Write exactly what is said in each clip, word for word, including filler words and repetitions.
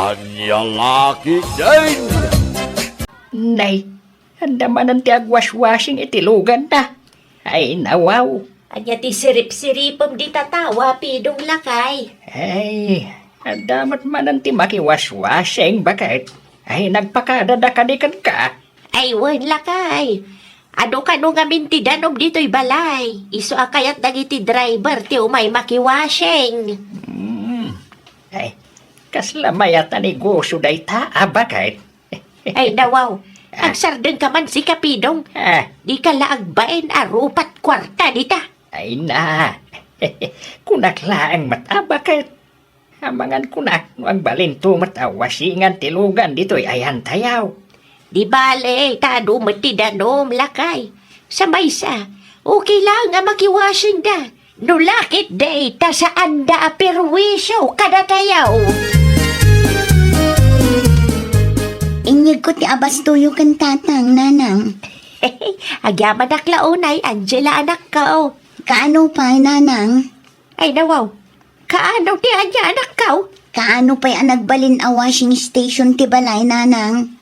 Ania la ketdin? Nay, adda manen ti agwashwashing iti luganna. Ay, nawaw. Ania ti sirip-siripem dita tawa, Pidong, lakay? Ay, adda met manen ti makiwashwashing, baket. Ay, nagpakadada kadi kenka? Ay, wen, lakay. Adu kano ngamin ti danum ditoy balay. Isu a kayat dagiti driver ti umay makiwashing. Hmm. Ay, kasla mayat a negosio dayta, a, baket? Ay, nawaw. Ah. Agsardengka man, sika, Pidong. Ah. Dika la agbain a rupat kuarta dita. Ay na. Kunak laeng met, a, baket? Amangan kunak no agbalinto met a washingan ti lugan ditoy ayantayo. Di bale, ta adu met ti danum, lakay. Sa maysa, okay laeng a makiwashingda. No la ketdi, ta saanda a perwisyo kadatayo. Inyegko ti abastoyo ken tatang, nanang. Agyamanak la unay, Angela, anakko. Kaano pay, nanang? Ay, nawaw. Kaano ti ania, anakko? Kaano pay a nagbalin a washing station ti balay, nanang?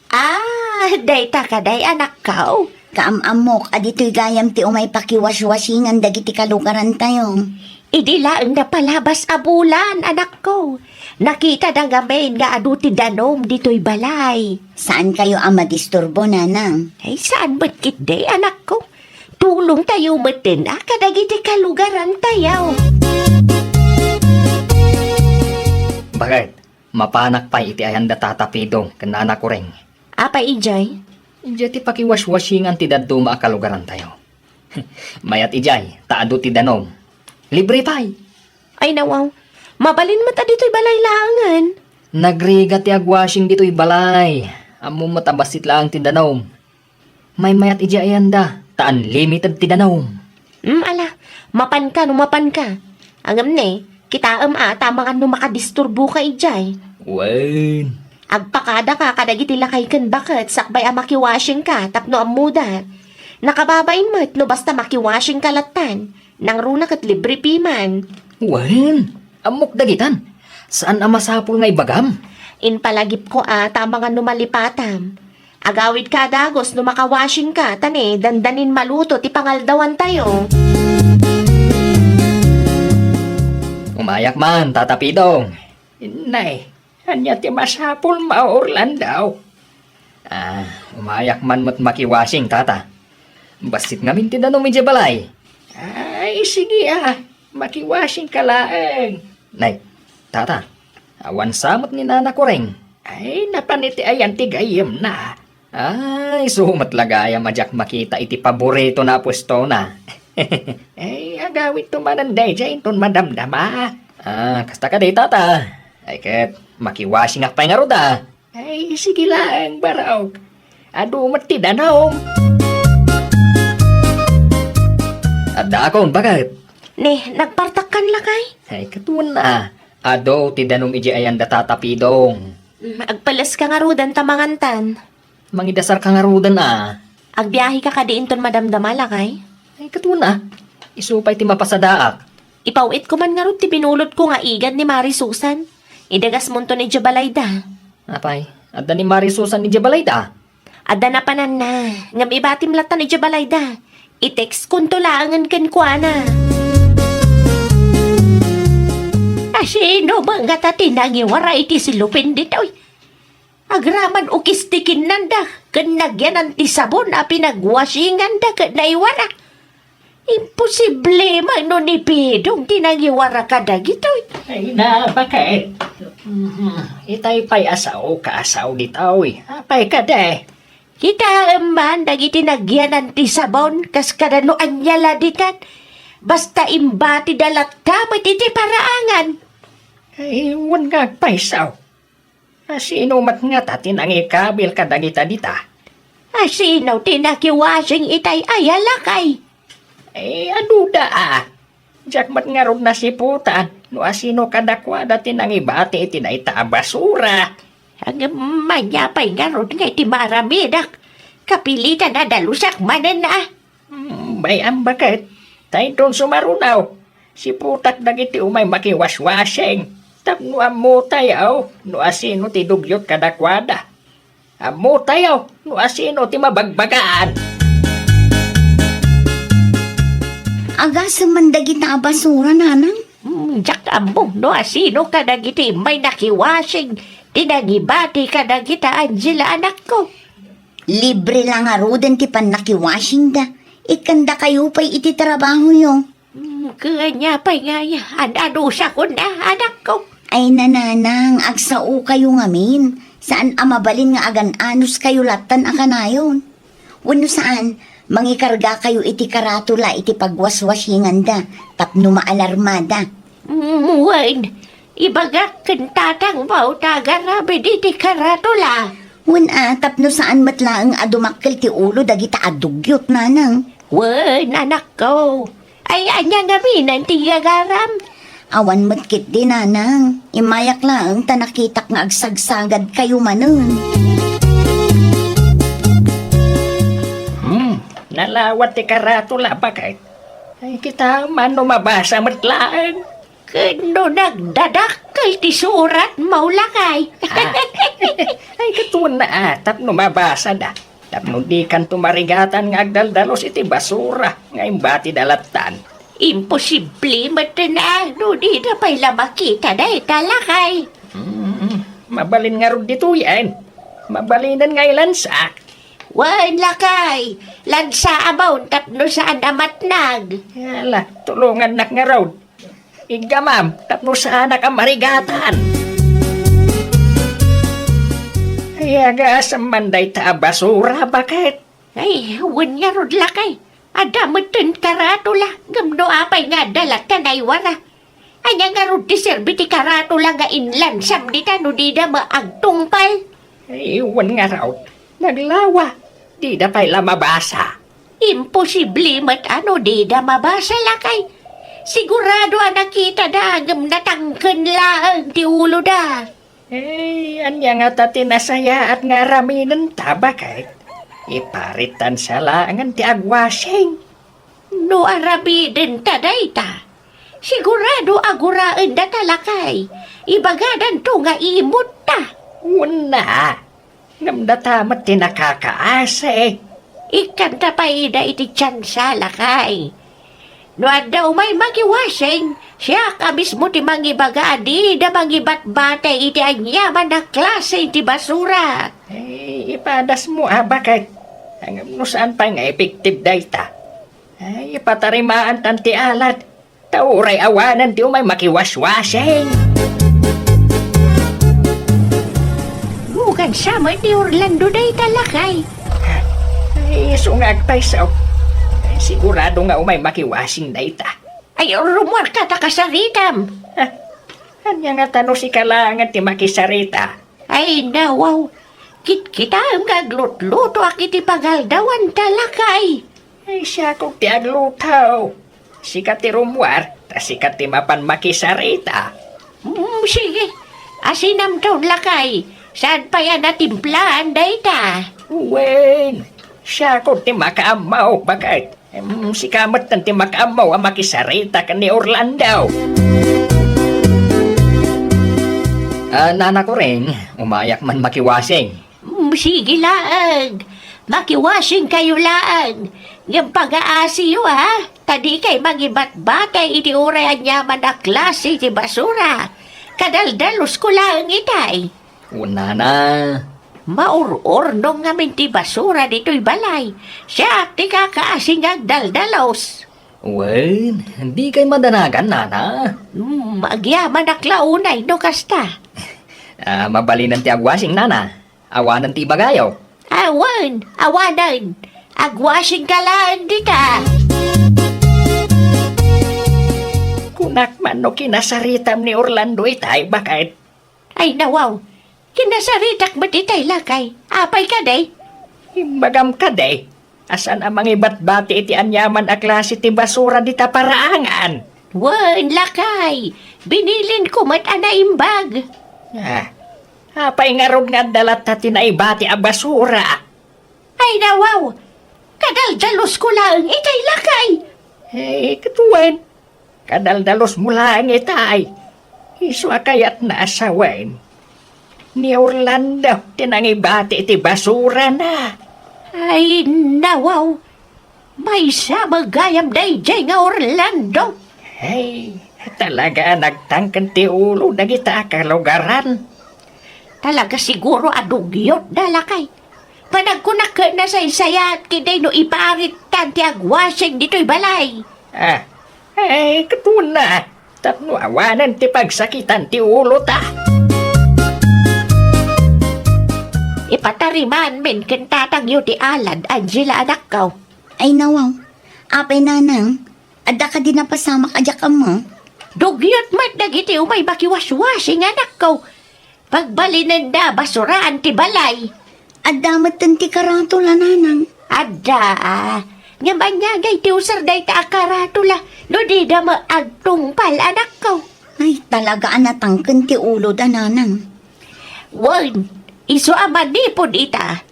Ah, dayta kadi, anakko. Kaam-ammok a ditoy gayam ti umay pakiwashwashingan dagiti kalugarantayo. Idi laeng napalabas a bulan, anakko. Nakitada ngamin nga adu ti danum ditoy balay. Saankayo a madisturbo, nanang? Ay, saan met ketdi, anakko. Tulongtayo metten a kadagiti kalugarantayo. Baket, mapanak pay iti ayanda Tata Pidong ken Nana Kureng. Apay idiay? Idiay ti pakiwashwashingan ti dadduma a kalugarantayo. Mayat idiay, ta adu ti danum. Libre pay. Ay, nawaw. Mabalin met a ditoy balay laengen. Nagrigat ti agwashing ditoy balay. Ammom met a bassit laeng ti danum. Maymayat idiay ayanda, ta unlimited ti danum. Hmm, ala, mapanka no mapanka. Ngem ne, kitaem a, ta amangan no makadisturboka idiay. Wen. Agpakadaka kadagiti lakay ken baket sakbay a makiwashingka tapno ammoda. Nakababain met no basta makiwashingka lattan. Nangruna ket libre piman. Wen, ammok dagitan. Saan a masapul nga ibagam? Impalagipko a, ta amangan no malipatam. Agawidka a dagus no makawashingka, ta ne, dandanin maluto ti pangaldawantayo. Umayak man, Tata Pidong. Nay, ania ti masapulmo, Orlando? Ah, umayak man met makiwashing, Tata. Bassit ngamin ti danum idiay balay. Ay, sige a, makiwashingka laeng. Nay, Tata, awan sa met ni Nana Kureng? Ay, napan iti ayan ti gayyemna. Ay, isu met la gayam a diak makita iti paboritona a puestona. Ay, agawidto manen daydiay inton madamdama. Ah, kasta kadi, Tata. Ay, ket makiwashingak pay ngarud a. Ay, sige laeng, barok. Adu met ti danum. Addaakon, baket. Ne, nagpartakkan lakay? Ay, ket wen a. Adu ti danum idiay ayanda Tata Pidong. Mm, agpaleska ngaruden ta mangantan. Mangidasarka ngaruden a. Agbiaheka kadi inton madamdama, lakay? Ay, ket wen a. Isu pay ti mapasadaak. Ipaw-itko man ngarud ti binulotko nga igad ni Mari Susan. Idagasmonton idiay balayda. Apay, adda ni Mari Susan idiay balayda? Adda napananna, ngem ibatim lattan idiay balayda. I-textkonto laengen kenkuana. Asino met ngata ti nangiwara iti silupen ditoy? Agraman ukis ti kinnanda ken nagyanan ti sabon a pinagwashinganda ket naiwara. Imposible man no ni Pidong ti nangiwara kadagitoy. Ay, na, baket? Mhm. Itay pay a sao ka a sao ditoy. Apay kadi? Kitaem man dagiti nagyanan ti sabon kas kada no ania la ditan. Basta imbatida latta met iti paraangan. Ay, wen nga agpayso. Asino met ngata ti nangikabil kadagita dita? Asino ti nakiwashing itay aya, lakay? Eh, aduda a. Diak met ngarud nasiputan no asino kadakuada ti nangibati iti dayta a basura. Ngem ania pay ngarud nga iti maaramidak? Kapilitan a dalusak manen a. Hmm, bay-am baket. Ta inton sumaruno, siputak dagiti umay makiwashwashing. Tapno ammotayo no asino ti dugyot kadakuada. Ammotayo no asino ti mabagbagaan. Agasem man dagita a basura, nanang? Hmm, diak ammo no asino kadagiti immay nakiwasing ti nangibati kadagita, Angela, anakko. Libre la ngaruden ti pannakiwasingda. Ikkandakayo pay iti trabahoyo. Hmm, ket ania pay ngay an-anusakon a, anakko? Ay, nanang, agsaokayo ngamin. Saan a mabalin nga agan-anuskayo lattan a kanayon. Wenno saan, mangikargakayo iti karatula iti pagwaswasinganda tapno maalarmada. Mm, wen, ibagak ken tatangmo ta agaramid iti karatula. Wen a, tapno saan met laeng a dumakkel ti ulo dagita a dugyot, nanang. Wen, anakko. Ay, ania ngamin ti agaram? Awan met ketdi, nanang. Immayak laeng ta nakitak nga agsagsagadkayo manen. Hmm, nalawa ti karatula, baket. Ay, kita man no mabasa met laeng. Ken no nagdadakkel ti suratmo, lakay. Ah. Ay, ket wen a, tapno mabasada. Tapno dikanto marigatan nga agdaldalus iti basura nga imbatida lattan. Imposible metten a no dida pay la makita dayta, lakay. Mm, mabalin ngarud ditoyen. Mabalinen nga ilansa. Wen, lakay, lansaamon tapno saan a matnag. Ala, tulongannak ngarud. Iggamam tapno saanak a marigatan. Ay, agasem man dayta a basura, baket. Ay, wen ngarud, lakay. Adda metten karatula, ngem no apay nga adda lattan a iwara. Ania ngarud ti serbi ti karatula nga inlansam dita no dida met agtungpal? Ay, wen ngarud. Naglawa. Dida pay la mabasa. Imposible met a no dida mabasa, lakay. Sigurado a nakitada ngem natangken laeng ti uloda. Eh, ania ngata ti nasayaat nga araminenta, baket? Iparitansa laengen ti agwasing. No aramidenta dayta, sigurado a guraendata, lakay. Ibagadanto nga imutta. Wen a, ngem data met ti nakakaasi. Ikkanta pay ida iti tiansa, lakay. No adda umay makiwasing, siak a mismo ti mangibaga a dida mangibatbati iti aniaman a klase ti basura. Ay, ipadasmo a, baket. Ngem no saan pay nga epektibo dayta. Ay, ipatarimaantan ti alat. Ta uray awanen ti umay makiwaswasing. Lugansa met ni Orlando dayta, lakay. Ay, isu nga agpayso. Ay, sigurado nga umay makiwasing dayta. Ay, rumuarka ta kasaritam. Ah, ania ngata no sika laengen ti makisarita? Ay, nawaw. Kitkitaem nga aglutlutoak iti pagaldawanta, lakay. Ay, siakok ti agluto. Sika ti rumuar, ta sika ti mapan makisarita. Mm, sige. Asinamton, lakay. Saan pay a natimplaen dayta? Wen, siakok ti makaammo, baket. Em, sika met ti makaammo a makisarita ken ni Orlando. Ah, Nana Coring, umayak man makiwasing. Mm, sige laeng. Makiwasingkayo laeng. Ngem pagaasiyo, ha? Ta dikay mangibatbati iti uray aniaman a klase ti basura. Kadaldalusko laeng itay. O, Nana. Maur-urnong ngamin ti basura ditoy balay. Siak ti kakaasi nga agdaldalos. Wen, dikay madanagan, Nana. Hmm, agyamanak la unay no kasta. Ah, mabalinen ti agwasing, Nana. Awanen ti ibagayo. Awan, awanen. Agwasingka laeng dita. Kunak man no kinasaritam ni Orlando itay, baket. Ay, nawaw. Kinasaritak met itay, lakay. Apay kadi? Imbagam kadi a saan a mangibatbati iti aniaman a klase ti basura dita paraangan? Wen, lakay. Binilinko met a naimbag. Ah, apay ngarud nga adda latta ti naibati a basura? Ay, nawaw. Kadaldalusko laeng itay, lakay. Eh, ket wen. Kadaldalusmo laeng itay. Isu a kayatna a sawen. Ni Orlando ti nangibati iti basurana. Ay, nawaw. Maysa met gayam daydiay nga Orlando. Ay, talaga a nagtangken ti ulo dagita a kalugaran. Talaga siguro a dugyotda, lakay. Panagkunak ket nasaysayaat ketdi no iparittan ti agwasing ditoy balay. Ah, ay, ket wen a, tapno awanen ti pagsakitan ti ulota. Ipatarimaanmin ken tatangyo ti alad, Angela, anakko. Ay, nawaw. Apay, nanang? Adda kadi napasamak a diak ammo? Dugyot met dagiti umay makiwaswasing, anakko. Pagbalinenda basuraan ti balay. Adda metten ti karatula, nanang. Adda, a. Ngem ania ngay ti usar dayta a karatula no dida met agtungpal, anakko? Ay, talaga a natangken ti uloda, nanang. Wen, isu a manipud ita,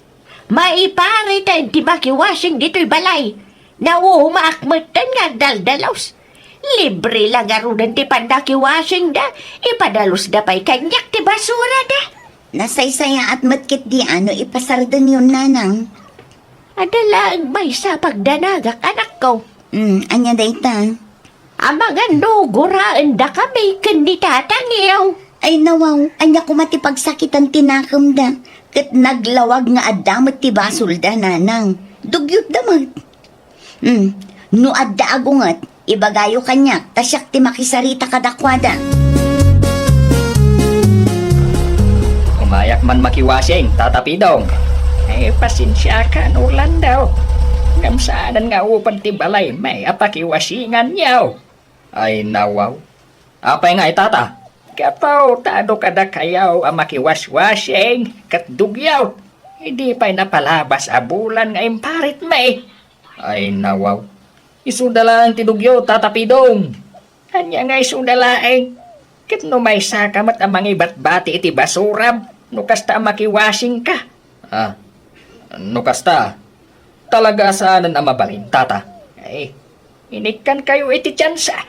maipariten ti makiwasing ditoy balay. Naumaak metten nga agdaldalos. Libre la ngaruden ti pannakiwasingda, ipadalusda pay kaniak ti basurada. Nasaysayaat met ketdi a no ipasardengyon, nanang. Adda laeng maysa a pagdanagak, anakko. Hmm, ania dayta? Amangan no guraendakami ken ni tatangyo. Ay, nawaw, ania koma ti pagsakitan ti nakemda, ket naglawag nga adda met ti basolda, nanang. Dugyotda met. Hmm, no adda agunget, ibagayo kaniak, ta siak ti makisarita kadakuada. Umayak man makiwasing, Tata Pidong. Ay, pasensiakan, Orlando. Ngem saanen nga upan ti balay, may a pakiwasinganyo. Ay, nawaw. Apay nga, itata? Gapu ta adu kadakayo a makiwaswasing ket dugyot, idi pay napalabas a bulan nga imparitmi. Ay, nawaw. Isuda laeng ti dugyot, Tata Pidong. Ania nga isuda laeng? Ket no maysaka met a mangibatbati iti basuram, no kasta a makiwasingka? Ah, no kasta, talaga a saanen a mabalin, Tata. Ay, inikkankayo iti tiansa.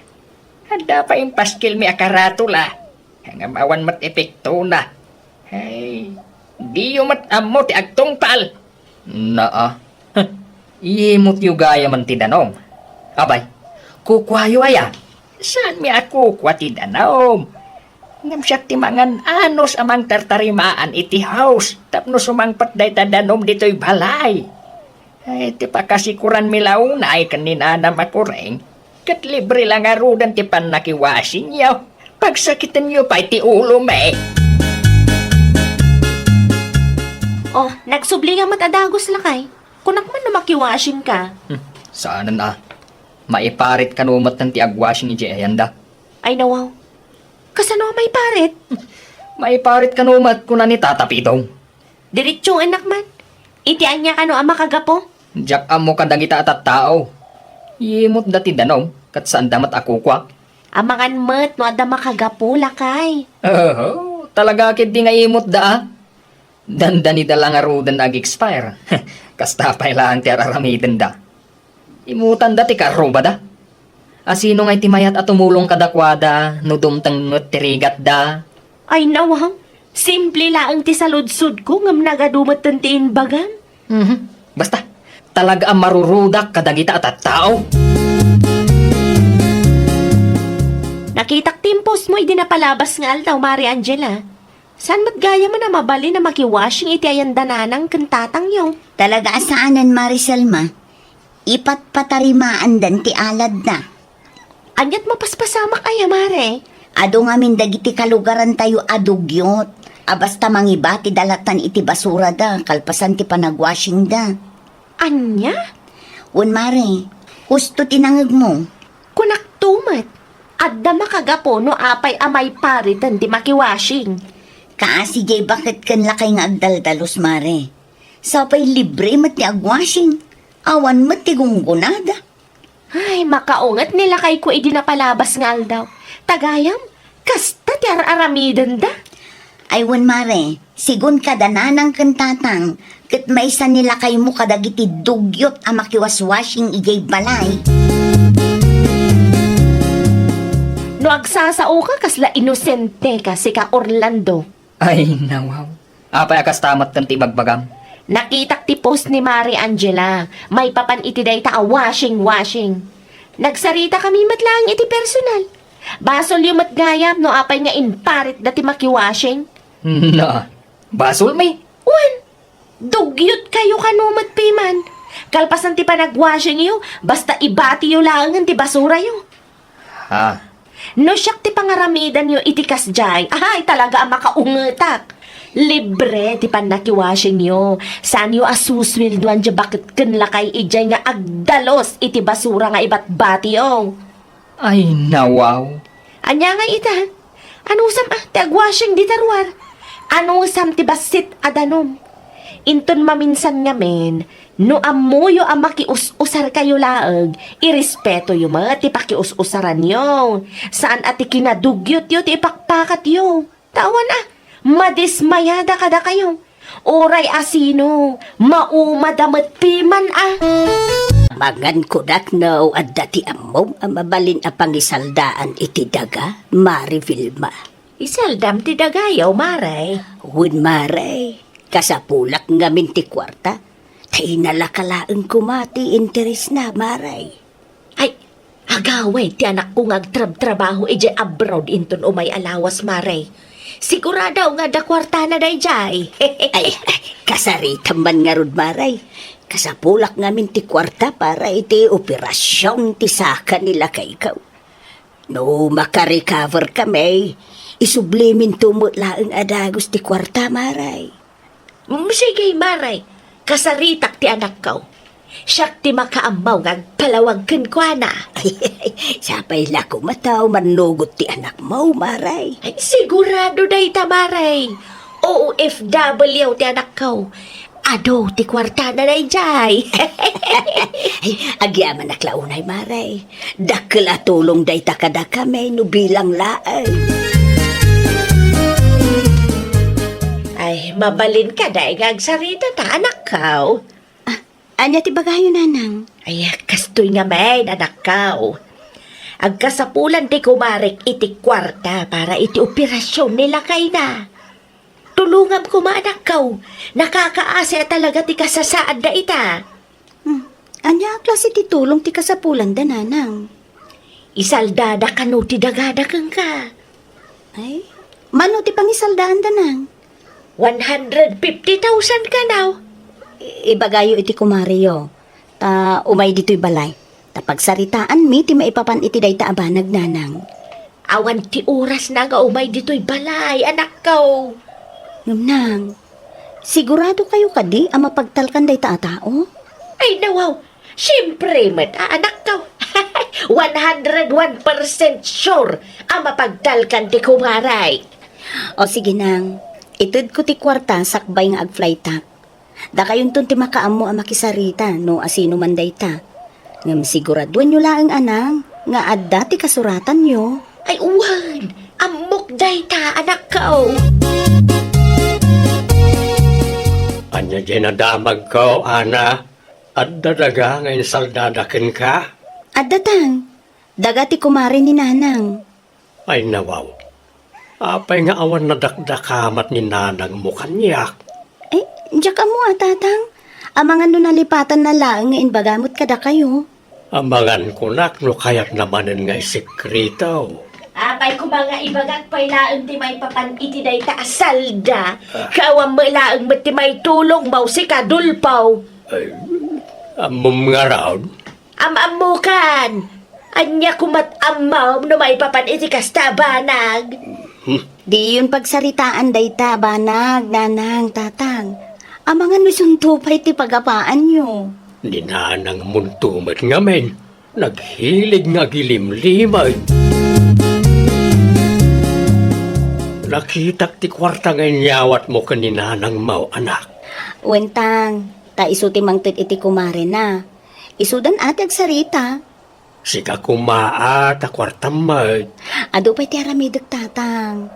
Adda pay impaskilmi a karatula. Ngem awan met epektona. Ay, diyo met ammo ti agtungpal. Naa. Huh. Imutyo gayamen ti danum. Abay, kukuayo aya? Saanmi a kukua ti danum. Ngem siak ti mangan-anus a mangtartarimaan iti house tapno sumangpet dayta danum ditoy balay. Ay, ti pakasikuranmi la unay ken ni nanam a kureng, ket libre la ngaruden ti pannakiwasingyo. Pagsakitenyo pay ti ulomi. Oh, nagsubli nga met a dagus, lakay. Kunak man no makiwasingka. Hmm, saanen a. Maiparit kano met ti agwasing idiay ayanda. Ay, nawaw. Kasano a maiparit? Maiparit kano met, kuna ni Tata Pidong. Diretsoennak man. Iti ania kano a makagapu? Diak ammo kadagita a tattao. Imutda ti danum, ket saanda met a kukua. Amangan met no adda makagapu, lakay. Oho, talaga ketdi nga imutda, a. Dandanida la ngaruden ag-expire. Kasta pay laeng ti ar-aramidenda. Imutanda ti karrubada. A, sino ngay ti mayat a tumulong kadakuada no dumteng met ti rigatda? Ay, nawang. Simple laeng ti saludsodko ngem nagadu metten ti imbagam. Mhm. Basta, talaga a marurudak kadagita a tattao. Nakitak ti impostmo idi napalabas nga aldaw, Mari Angela. Saan met gayamen a mabalin a makiwashing iti ayanda nanang ken tatangyo? Talaga a saanen, Mari Selma. Ipatpatarimaandan ti aladda. Aniat mapaspasamak aya, Mare? Adu ngamin dagiti kalugarantayo a dugyot a basta mangibatida latan iti basurada kalpasan ti panagwashingda. Ania? Wen, Mare, husto ti nangegmo. Kunakto met, adda makagapu no apay a maipariten ti makiwashing. Kaasi diay baket ken lakay nga agdaldalos, Mare. Sapay libre met ti agwashing. Awan met ti gunggonada. Ay, makaunget ni lakayko idi napalabas nga aldaw. Ta gayam, kasta ti ar-aramidenda. Ay wen, Mare, sigun kada nanang ken tatang, ket maysa ni lakaymo kadagiti dugyot a makiwaswashing idiay balay. No Agsasaoka kasla inosenteka, sika, Orlando. Ay, nawaw. Apay a kasta met ti ibagbagam? Nakitak ti post ni Mare Angela. Maipapan iti dayta a washing-washing. Nagsaritakami met laeng iti personal. Basolyo met gayam no apay nga imparitda ti makiwashing. Na, basolmi? Wen, dugyotkayo kano met piman. Kalpasan ti panagwashingyo, basta ibatiyo laengen ti basurayo. Ha? No siak ti pangaramidanyo iti kasdiay, ahay, talaga a makaungetak. Libre ti pannakiwashingyo. Saanyo a susueldoan diay baket ken lakay idiay nga agdalus iti basura nga ibatbatiyo. Ay, nawaw. Ania ngay ita? Anusam a ti agwashing dita ruar? Anusam ti bassit a danum? Inton maminsan ngamin, no ammoyo a makius-usarkayo laeng, irespetoyo met ti pakius-usaranyo. Saan a ti kinadugyotyo ti ipakpakatyo. Ta awan a, madismayada kadakayo. Uray asino, maumada met piman a. Amangan kunak no adda ti ammom a mabalin a pangisaldaan iti daga, Mare Vilma. Isaldam ti dagayo, Mare. Wen, Mare. Kasapulak ngamin ti kuarta. Ta inalaka laeng koma ti interesna, Mare. Ay, agawid ti anakko nga agtrabtrabaho idiay abroad inton umay a lawas, Mare. Sigurado nga adda kuartana daydiay. Ay, kasaritam man ngarud, Mare. Kasapulak ngamin ti kuarta para iti operasion ti saka ni lakayko. No makarecover kami, isubliminto met laeng a dagus ti kuarta, Mare. Mm, sige, Mare. Kasaritak ti anakko. Siak ti makaammo nga agpalawag kenkuana. Sapay la koma ta umannugot ti anakmo, Mare. Ay, sigurado dayta, Mare. O O F W ti anakko. Adu ti kuartana daydiay. Ay, agyamanak la unay, Mare. Dakkel a tulong dayta kadakami no bilang laeng. Ay, mabalin kadi nga agsarita ta, anakko. Ah, ania ti bagayo, Nanang? Ay, kastoy ngamin, anakko. Agkasapulan ti kumarek iti kuarta para iti operasion ni lakayna. Tulongam koma, anakko. Nakakaasi a talaga ti kasasaadda ita. Hmm. Ania a klase ti tulong ti kasapulanda, Nanang? Isaldada kano ti dagada kenka. Ay, mano ti pangisaldaanda, Nang? One hundred fifty thousand kano. I-, ibagayo iti kumareyo. Ta umay ditoy balay. Ta pagsaritaanmi ti maipapan iti dayta a banag, Nanang. Awan ti orasna nga umay ditoy balay, anakko. Ngem, Nang, sigurado kayo kadi a mapagtalkan dayta a tao? Ay, nawaw. Siempre met, a, anakko. One hundred one percent sure a mapagtalkan ti kumaray. O sige, Nang. Itedko ti kuarta sakbay nga agflytak. Dakayonton ti makaammo a makisarita no asino man dayta. Ngem siguraduenyo laeng, Nang, nga adda ti kasuratanyo. Ay, wen, ammok dayta, anakko. Ania diay nadamagko, Ana? Adda daga nga insaldada kenka? Adda, Tang. Daga ti kumare ni Nanang. Ay, nawaw. Apay nga awan nadakdakamat ni nanangmo kaniak? Eh, diak ammo a, Tatang. Amangan no nalipatanna laeng nga imbaga met kadakayo. Amangan kunak no kayatna manen nga isekrito. Apay koma nga ibagak pay laeng ti maipapan iti dayta a salda, ah, ket awan met laeng met ti maitulongmo, sika, Dolfo. Ay, ammom ngarud? Am-ammokan! Ania koma't ammom no maipapan iti kasta a banag? Hmm. Diyon pagsaritaan dayta a banag, Nanang, Tatang. Amangan no isunto pay ti pagapaanyo. Ni nanangmonto met ngamin, naghilig nga agilimlimed. Nakitak ti kuarta nga inyawatmo ken ni nanangmo, anak. Wen, Tang, ta isu ti mangted iti kumarena. Isudan a ti agsarita. Sika koma a ta kuartam met. Adu pay ti aramidek, Tatang.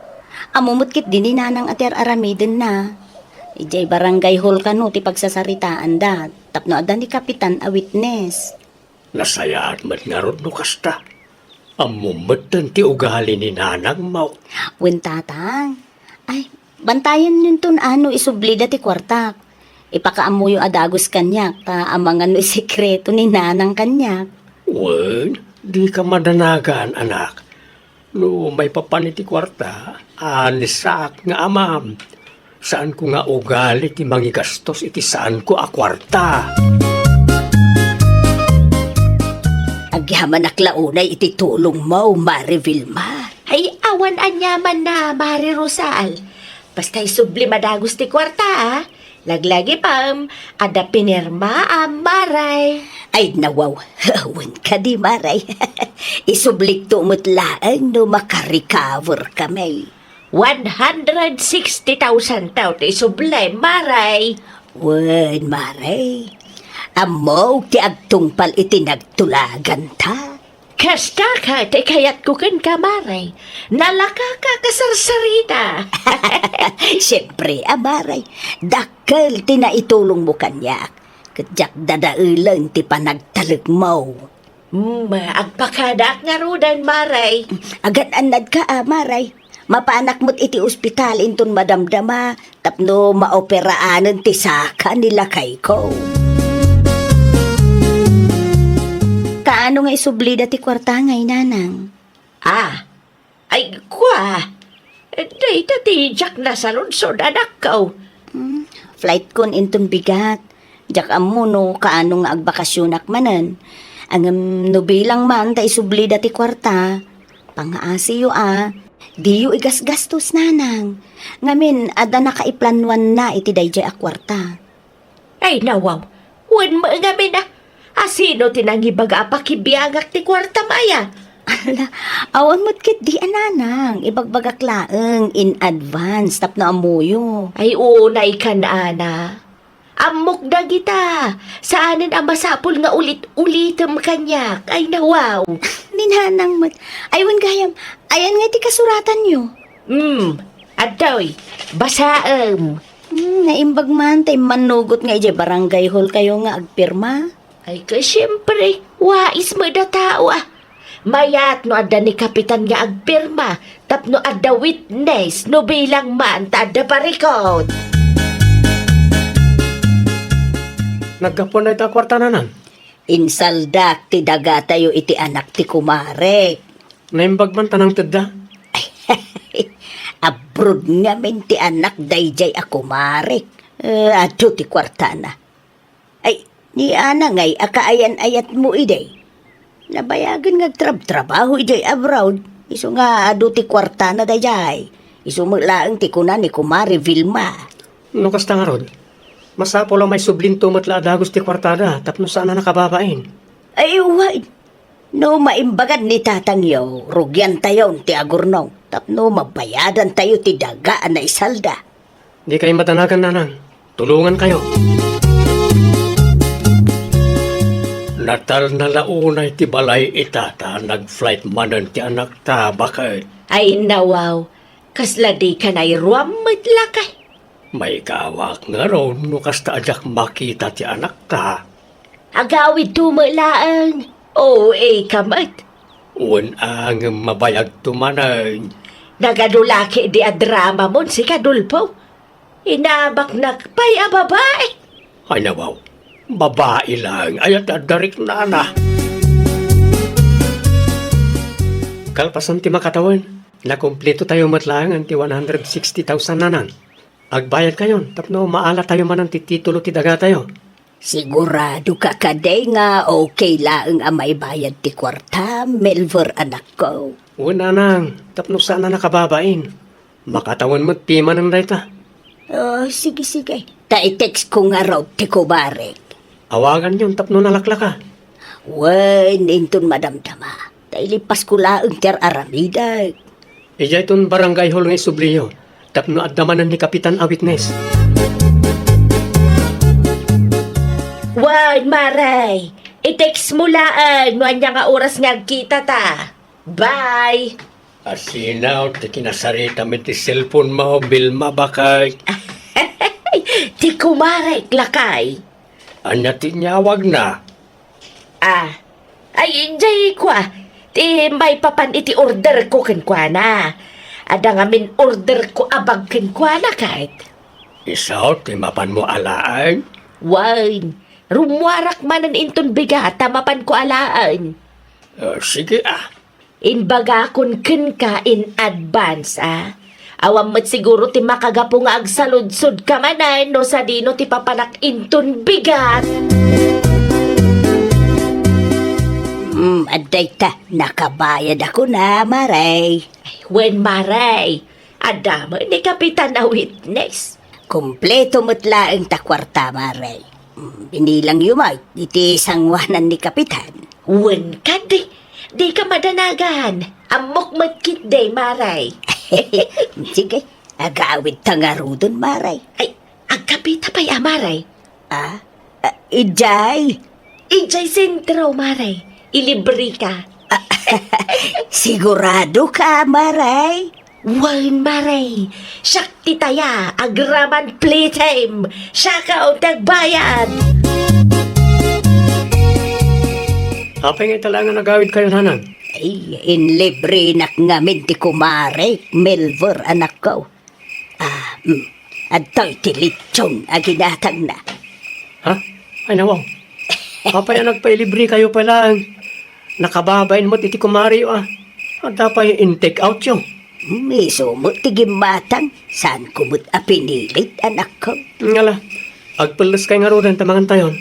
Ammo met ketdi ni Nanang a ti ar-aramidenna. Idiay barangay hall kano ti pagsasaritaanda tapno adda ni Kapitan a witness. Nasayaat met ngarud no kasta. Ammom metten ti ugali ni nanangmo. Wen, tatang. Ay, bantayennonton a no isublida ti kuartak. Ipakaammoyo a dagus kaniak, ta amangan no isekreto ni nanang kaniak. Wen, dika madanagan, anak. No maipapan iti kuarta, anisaak nga amam. Saanko nga ugali ti mangigastos iti saanko a kuarta. Agyamanak la unay iti tulongmo, Mare Vilma. Ay, awan aniamanna, Mare Rosal. Basta isublim a dagus ti kuarta, a. Laglagipem, adda pinirmaam, Mare. Ay, nawaw. Wen kadi, Mare. Isublikto met laeng no makarecover kami. One hundred sixty thousand ti isublim, Mare. Wen, Mare. Ammok ti agtungpal iti nagtulaganta. Kasta ket ti kayatko kenka, Mare. Nalakaka a kasarsarita. Siempre a, Mare. Dakkel ti naitulongmo kaniak. Ket diak dadaelen ti panagtalekmo. Hmm, agpakadaak ngaruden, Mare. Agan-annadka a, Mare. Mapanak met iti ospital inton madamdama tapno maoperaanen ti saka ni lakayko. Kaano nga isublida ti kuarta ngay, nanang? Ah, ay, kua. Dayta ti diak nasaludsod, anakko. Hmm, flightkon inton bigat. Diak ammo no kaano nga agbakasionak manen. Ngem no bilang man ta isublida ti kuarta, pangaasiyo a, diyo igasgastos, nanang. Ngamin, adda nakaiplanuanna iti daydiay a kuarta. Ay, nawaw. Wen met ngamin a. Asino ti nangibaga a pakibiangak ti kuartam aya? Ala, awan met ketdi a, nanang. Ibagbagak laeng in advance tapno ammoyo. Ay, unay kan, ana. Ammok dagita. Saanen a masapul nga ulit-ulitem kaniak. Ay, nawaw. Ni nanang met. Ay, wen gayam, ayan nga ti kasuratanyo? Hmm, adtoy. Basaem. Hmm, naimbag man ta immannugot nga idiay barangay hall kayo nga agpirma. Ay, ket siempre, wais met a tao, a. Mayat no adda ni Kapitan nga agpirma tapno adda witness no bilang man ta adda parikut. Naggapuan dayta a kuarta, nanang? Insaldak ti dagatayo iti anak ti kumarek. Naimbag man ta nangtedda? Abroad ngamin ti anak daydiay a kumarek. Eh, adu ti kuartana. Ay, ni ana ngay a kaayan-ayatmo idi. Nabayagen nga agtrabtrabaho idiay abroad, isu nga adu ti kuartana daydiay. Isu met laeng ti kuna ni Kumare Vilma. No kasta ngarud, masapul a maisublinto met la a dagus ti kuartada tapno saan a nakababain. Ay, wen. No maimbagan ni tatangyo, rugiantayon ti agurnong tapno mabayadantayo ti daga a naisalda. Dikay madanagan, nanang. Tulongankayo. Natalna la unay ti balay ita ta nag-flight manen ti anakta, baket. Ay, nawaw. Kasla dika nairuam met, lakay? Maikawak ngarud no kasta a diak makita ti anakta. Agawidto met laeng. O A ka met. Wen a, ngem mabayagto manen. Nagadu la ketdi a dramamon, sika, Dolfo. Inabaknak pay a babai. Ay, nawaw. Babai laeng. Aya ti adda riknana. Kalpasan ti makatawen, nakumplitotayo met laeng ti one hundred sixty thousand, nanang. Agbayadkayon tapno maalatayo manen ti titulo ti dagatayo. Siguradoka kadi nga okay laeng a maibayad ti kuarta, Melver, anakko? Wen, nanang, tapno saan a nakababain. Makatawen met ti manen dayta. Oh, sige, sige. Ta i-text ko ngarud ti kumarek. Awaganyon tapno nalaklaka. Wen, inton madamdama. Ta ilipasko laeng ti ar-aramidek. Idiayton barangay hall nga isubliyo, tapno adda manen ni Kapitan a witness. Wen, Mare, i-text mo laeng no ania nga oras nga agkitata. Bye! Asino ti kinasaritam iti cellphone mo, Vilma, baket? Ti kumarek, lakay. Ania ti inyawagna? Ah, ay, idiay kua. ti maipapan iti orderko kenkuana. Adda ngamin orderko a bag kenkuana, ket. Isu ti mapanmo alaen? Wen, rummuarak manen inton bigat ta mapanko alaen. Ah, sige, ah. Imbagakon kenka in advance, a. Awan met siguro ti makagapu nga agsaludsodka manen no sadino ti papanak inton bigat. Hmm, adda ita, nakabayadakon, Mare. Ay, wen, Mare. Adda met ni Kapitan a witness. Kompleto met laeng ta kuarta, Mare. Hmm, binilangyo met iti sanguanan ni Kapitan. Wen kadi, dika madanagan. Ammok met ketdi, Mare. Sige, agawidta ngaruden, Mare. Ay, agkapita pay a, Mare. Ah? Ah, idiay? Idiay sentro, Mare. Ilibreka. Ah, siguradoka, Mare? Wen, Mare. Siak ti taya, agraman play time. Siak ti agbayad. Apay nga ita laeng nga nagawidkayo, nanang? Ay, inlibrenak ngamin ti kumare, Melver, anakko. Ah, mm. Adtoy ti lechon a ginatangna. Ha? Ay, nawaw. Apay a nagpailibrekayo pay laeng? Nakababain met iti kumareyo, a. Adda pay in-take outyo. Mm, isu met ti gimmatang. Saanko met a pinilit, anakko. Ngala, agpelleskayo ngaruden ta mangantayon.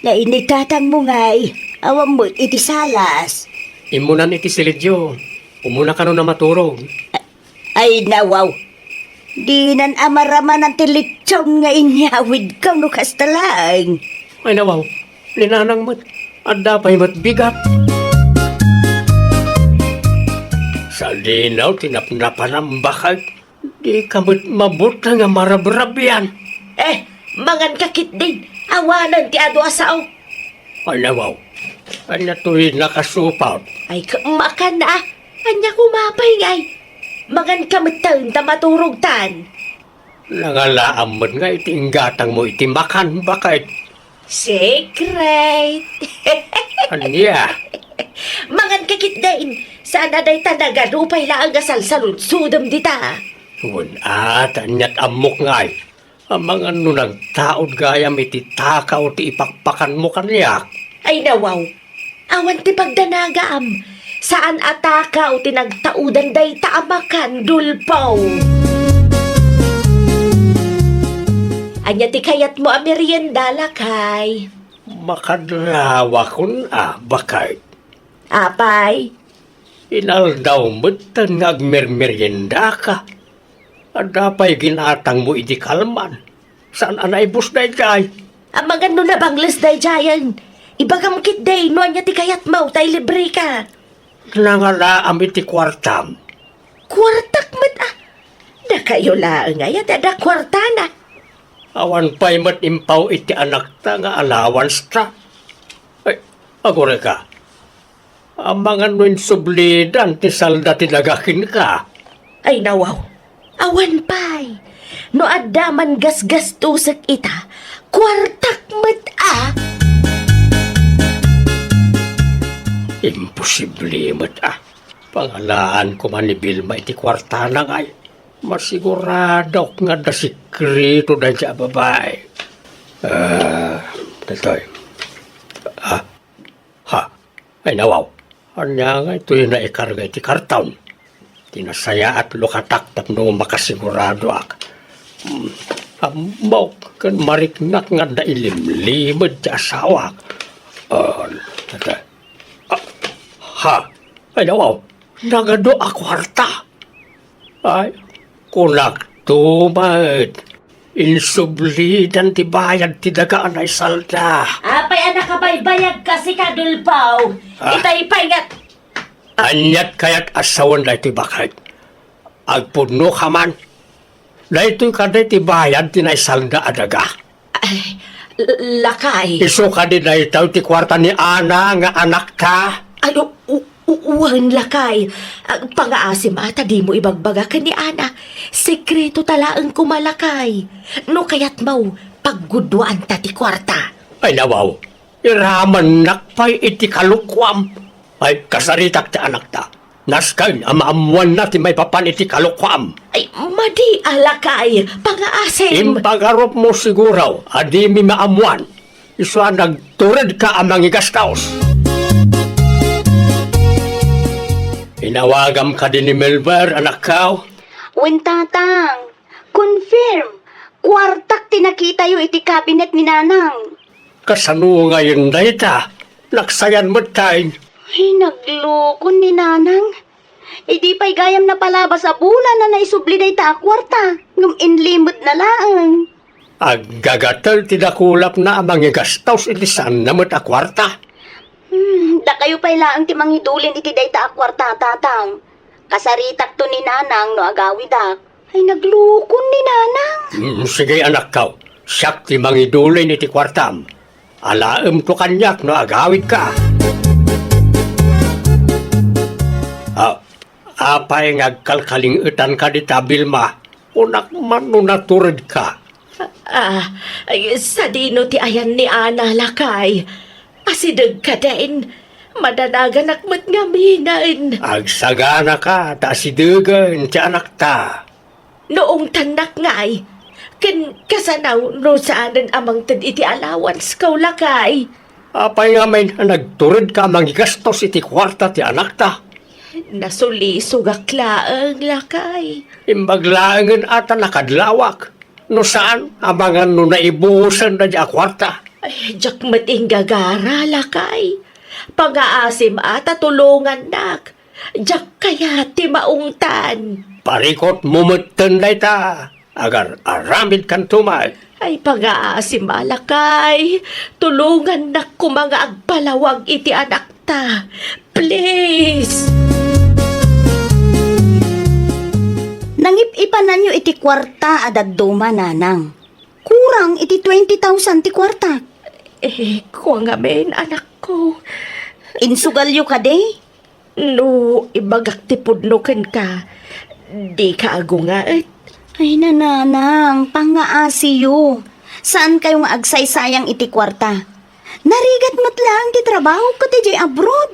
Nay, ni tatangmo ngay, awan met iti salas. Immunan iti silidyo. Umuna kano a maturog. Ay, nawaw. Dinan a maramanan ti lechon nga inyawidko no kasta laeng. Ay, nawaw. Ni nanang met. Adda pay met bigat. Sadino ti napnapanam, baket? Dika met mabuta nga marabrabian. Eh, manganka ketdin. Awanen ti adu a sao. Ay, nawaw. Ania toy nakasupot? Ay, ka-, makan na, a. Ania koma pay ngay? Manganka metten ta maturogtan. Nangalaam met nga iti inggatangmo iti makan, baket? Secret. Ania? Manganka ketdin. Saan a dayta nagadu pay laeng a salsaludsodem dita? Wen, a, ta aniat ammok ngay. Amangan no nagtaud gayam iti takaw ti ipakpakanmo kaniak. Ay, nawaw. Awan ti pagdanagam. Saan a takaw ti nagtaudan dayta a makan, Dulpaw. Ania ti kayatmo a merienda, lakay? Makadlawakon a, baket. Apay? Inaldaw metten nga agmermeriendaka. Adda pay ginatangmo idi kalman. Saan a naibus daydiay? Amangan no nabangles daydiayen. Ibagam ketdi no ania ti kayatmo ta ilibreka. Nangalaam iti kuartam. Kuartak met a. Dakayo laeng aya ti adda kuartana. Awan pay met impaw iti anakta nga allowance ta. Ay, agurayka. Amangan no insublidan ti salda ti daga kenka. Ay, nawaw. Awan pay. No adda man gasgastosek ita, kuartak met a. Imposible met a. Pangalaan koma ni Vilma iti kuartana ngay. Masiguradok nga adda sekreto daydiay a babai. Ah, daytoy. Ah, Ha? Ay, nawaw. Ania ngay toy naikarga iti karton? Ti nasayaat lukatak tapno makasiguradoak. Hmm, ammok ken mariknak nga adda ilimlimed ti asawak. Ah, tata. Ah, ha? Ay, nawaw. Nagadu a kuarta. Ay, kunakto met. Insublidan ti bayad ti daga a naisalda. Apay a nakabaybayagka, sika, Dulpaw? Ah. Itay pay nga. Aniat kayat a sawen daytoy, baket? Agpudnoka man. Daytoy kadi ti bayad ti naisalda a daga. Ay, l-, lakay. Isu kadi daytoy ti kuarta ni Ana nga anakta? Ay, u-, u-, u-, wen, lakay. Ah, pangaasim a ta dimo ibagbaga ken ni Ana. Sekreto ta laeng koma, lakay. No kayatmo, pagguduanta ti kuarta. Ay, nawaw. Iramennak pay iti kalokuam. Ay, kasaritak ti anakta. Nasken a maammoanna ti maipapan iti kalokuam. Ay, madi a lakay, pangaasim. Impagarupmo siguro a dimi maammoan. Isu a nagturedka a mangigastos. Inawagam kadi ni Melber, anakkaw? Wen, Tatang. Confirm. Kuartak ti nakitayo iti cabinet ni Nanang. Kasano ngayen dayta? Naksayan met tay. Ay, naglukon ni Nanang. Idi pay gayam napalabas a bulan a naisubli dayta a kuarta, ngem inlimedna laeng. Aggagatel ti dakulapna a mangigastos iti saanna met a kuarta. Hmm, dakayo pay laeng ti mangidulin iti dayta a kuarta, Tatang. Kasaritakto ni Nanang no agawidak. Ay, naglukon ni Nanang. Mm, sige, anakkaw. Siak ti mangidulin iti kuartam. Alaemto kaniak no agawidka. Ah, apay nga agkalkaling-etanka dita, Vilma? Kunak man no naturedka. Ah, ay, sadino ti ayan ni Ana, lakay? Asideg kadin. Madanaganak met ngaminen. Agsaganaka ta asidegen ti anakta. No ungtannak ngay, ken kasano no saanen a mangted iti allowance ko, lakay? Apay ngamin a nagturedka a mangigastos iti kuarta ti anakta? Nasulisogak laeng, lakay. Imbag laengen a ta nakadlawak. No saan, amangan no naibusen daydi a kuarta. Ay, diak met inggagara, lakay. Pangaasim a ta tulongannak. Diak kayat ti maungtan. Parikutmo metten dayta. Agar-aramidkanto met. Ay, pangaasim a, lakay. Tulongannak koma nga agpalawag iti anakta. Please. Nangip-ipananyo iti kuarta a dadduma, Nanang. Kurang iti twenty thousand ti kuarta. Eh, kua ngamin, anakko. Insugalyo kadi? No ibagak ti pudno kenka, dika agungaet. Ay, Nanang, pangaasiyo. Saankayo nga agsaysayang iti kuarta. Narigat met laeng ti trabaho ket idiay abroad.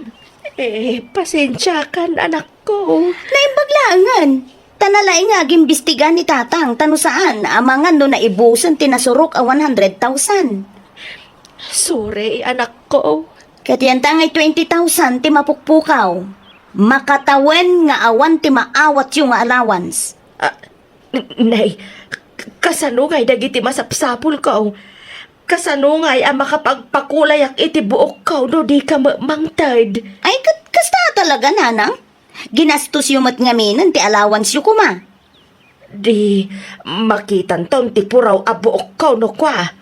Eh, pasensiakan, anakko. Naimbag laengen. Ta nalaing nga agimbistiga ni Tatang, ta no saan, amangan no naibusen ti nasurok a one hundred thousand. Sorry, anakko. Ket yanta ngay twenty thousand ti mapukpukaw. Makatawen nga awan ti maawatyo nga allowance. Ah, n-, nay, k-, kasano ngay dagiti masapsapulko? Kasano ngay a makapagpakulayak iti buokko no dika met mangted? Ay, ket kasta talaga, Nanang? Ginastosyo met ngaminen ti allowanceo koma. Di makitanton ti puraw a buokko no kua.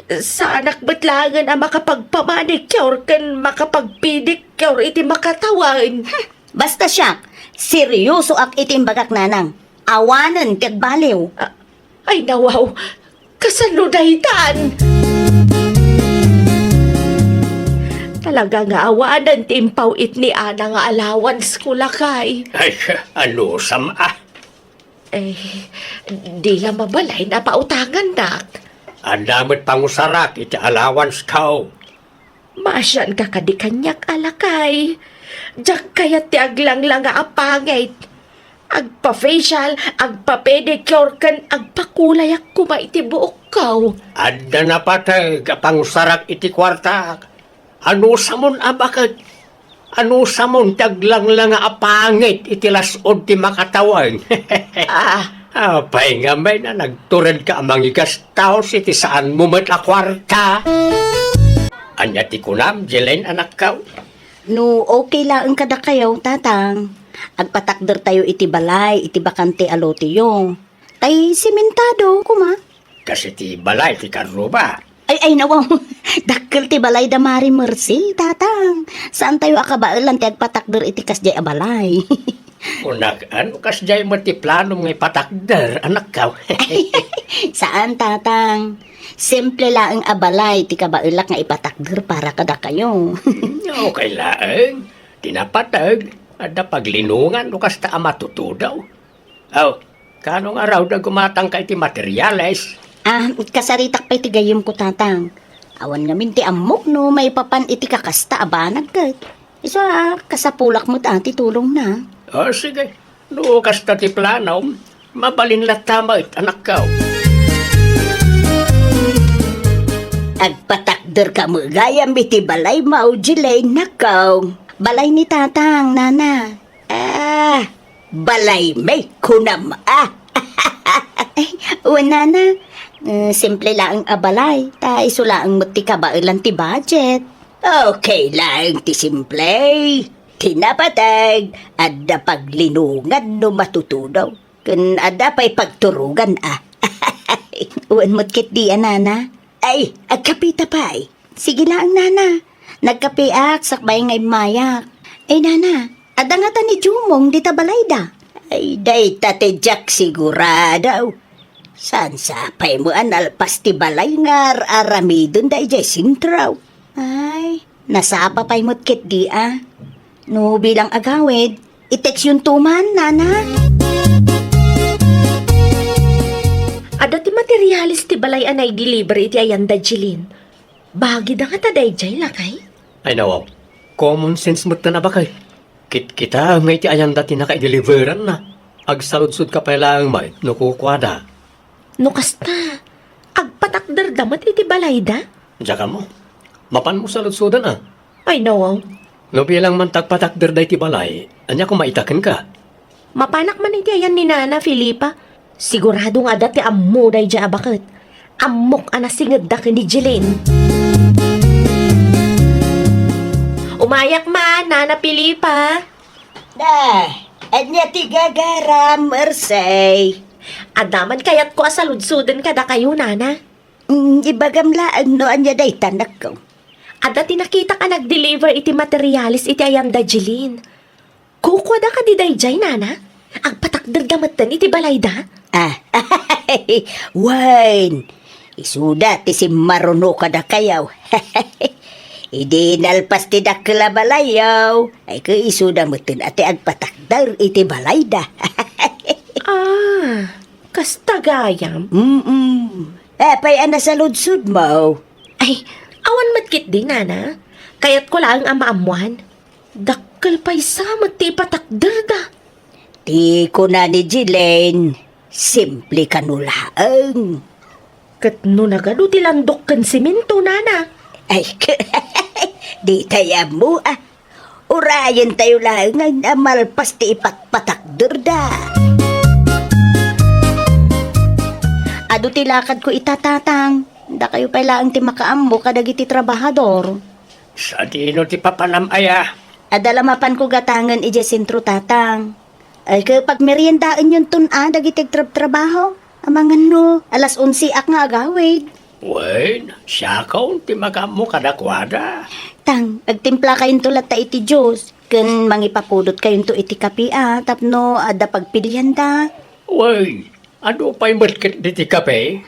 Saanak met laengen a makapagpamanicure ken makapagpedicure iti makatawen. Hmm, basta siak, seriosoak iti imbagak, Nanang. Awanen ti agbaliw. Ah, ay, nawaw. Kasano daytan? Talaga nga awanen ti impaw-it ni Ana nga allowance ko, lakay. Ay, anusam a? Eh, di la mabalin a pautangannak. Adda met pangusarak iti allowance ko. Maasianka kadi kaniak a lakay. Diak kayat ti aglangla nga a pangit. Agpa-facial, agpa-pedicure, ken agpakulayak koma iti buokko. Adda napateg a pangusarak iti kuartak. Anusamon a baket? Anusamon ti aglangla nga a pangit iti las-od ti makatawen? Ah. Apay ngamin a nagturedka a mangigastos iti saanmo met a kuarta? Ania ti kunam, Jelen, anakko? No okay laeng kadakayo, Tatang, agpatakdertayo iti balay iti bakante a loteyo. Tay simentado koma. Kas iti balay ti Carlo ba? Ay, ay, nawaw. Dakkel ti balay da Mari Mercil, Tatang. Saantayo a kabaelan ti agpatakder iti kasdiay a balay. Kunak, ano kasdiay met ti planom nga ipatakder, anakko? Saan, Tatang. Simple laeng a balay ti kabaelak nga ipatakder para kadakayo. Hmm, okay laeng. Ti napateg, adda paglinongan no kasta a matutudaw. Aw, kaano nga raw da gumatangka iti materyales? Ah, kasaritak pay ti gayyemko, Tatang. Awan ngamin ti ammok no maipapan iti kakasta a banag ket. Isu a, kasapulak met a ti tulongna. O, sige. No kasta ti planom, mabalin latta met, anakko. Agpatakderka met gayam iti balaymo, Jelaine, nakko. Balay ni Tatang, Nana. Ah, balaymi, kunam, ah. Ay, wen, Nana. Eh, simple laeng a balay. Ta isu laeng met ti kabaelan ti budget. Okay laeng ti simple. Ti napateg, adda paglinongan no matutunaw. Ken adda pay pagturongan, ah. Wen met ketdi a, Nana. Ay, agkapita pay. Sige laeng, Nana. Nagkapiak sakbay nga immayak. Ay, Nana, adda ngata ni Jumong dita balayda. Ay, dayta ti diak sigurado. Saan sapay mo a nalpas ti balay nga ar-aramidenda idiay sentro? Ay, nasapa pay met ketdi a. No bilang agawid, i-textyonto man, Nana. Adda ti materialis ti balay a naideliver iti ayanda, Jeline. Bagida ngata daydiay, lakay? Ay, nawaw. Common sense metten a bakay. Kitkitaem nga iti ayanda ti nakaideliveranna. Agsaludsodka pay laeng met no kukuada. No kasta, agpatakderda met iti balayda? Diak ammo. Mapanmo saludsoden a. Ay, nawaw. No bilang man ti agpatakderda iti balay, ania koma ita kenka? Mapanak man iti ayan ni Nana Felipa. Sigurado nga adda ti ammo daydiay a baket. Ammok a nasingedda ken ni Jeline. Umayak man, Nana Felipa. Da, ania ti gagaram, Ersay? Adda man kayatko a saludsoden kadakayo, Nana. Mm, ibagam laeng no ania dayta, nakko. Adda ti nakitak a nag-deliver iti materialis iti ayanda, Jeline. Kukuada kadi daydiay, Nana? Agpatakderda metten iti balayda? Ah, wen, isuda ti simmaruno kadakayo. Idi nalpas ti dakkel a balayyo, ay ket isuda metten a ti agpatakder iti balayda. Ah, kasta gayam? Mm-mm. Apay a nasaludsodmo? Ay, awan met ketdi, Nana. Kayatko laeng a maammoan. Dakkel pay sa met ti ipatakderda. Ti kuna ni Jeline, simple kano laeng. Ket no nagadu ti landok ken semento, Nana? Ay, ditayo ammo, ah. Urayentayo laeng a malpas ti ipatpatakderda. Adu ti lakadko ita, Tatang. Dakayo pay laeng ti makaammo kadagiti trabahador. Sadino ti papanam aya? Adda la mapanko gatangen idiay sentro, Tatang. Ay, ket pagmeriendaenyonton a dagiti agtrabtrabaho. Amangan no, alas onse ak nga agawid. Wen, siakon ti makaammo kadakuada. Tang, agtimplakayonto latta iti juice, ken mangipapudotkayonto iti kape a, tapno adda pagpilianda. Wen, adu pay met ket diti kape?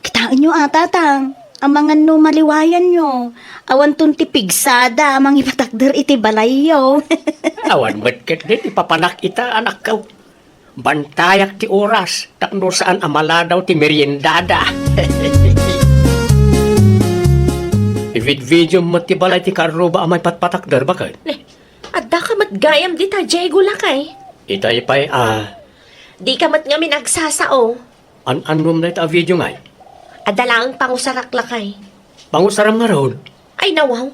Kitaenyo a, Tatang. Amangan no maliwayanyo, awanton ti pigsada a mangipatakder iti balayyo. Awan met ketdi ti papanak ita, anakko. Bantayak ti oras tapno saan a maladaw ti meriendada. Ividvidiom met ti balay ti kaarruba a maipatpatakder, baket. Ne, adda ka met gayam dita, Diego, lakay. Itay pay a. Di ka met ngamin agsasao. An-annom dayta a video ngay? Adda laeng pangusarak, lakay. Pangusaram ngarud? Ay, nawaw.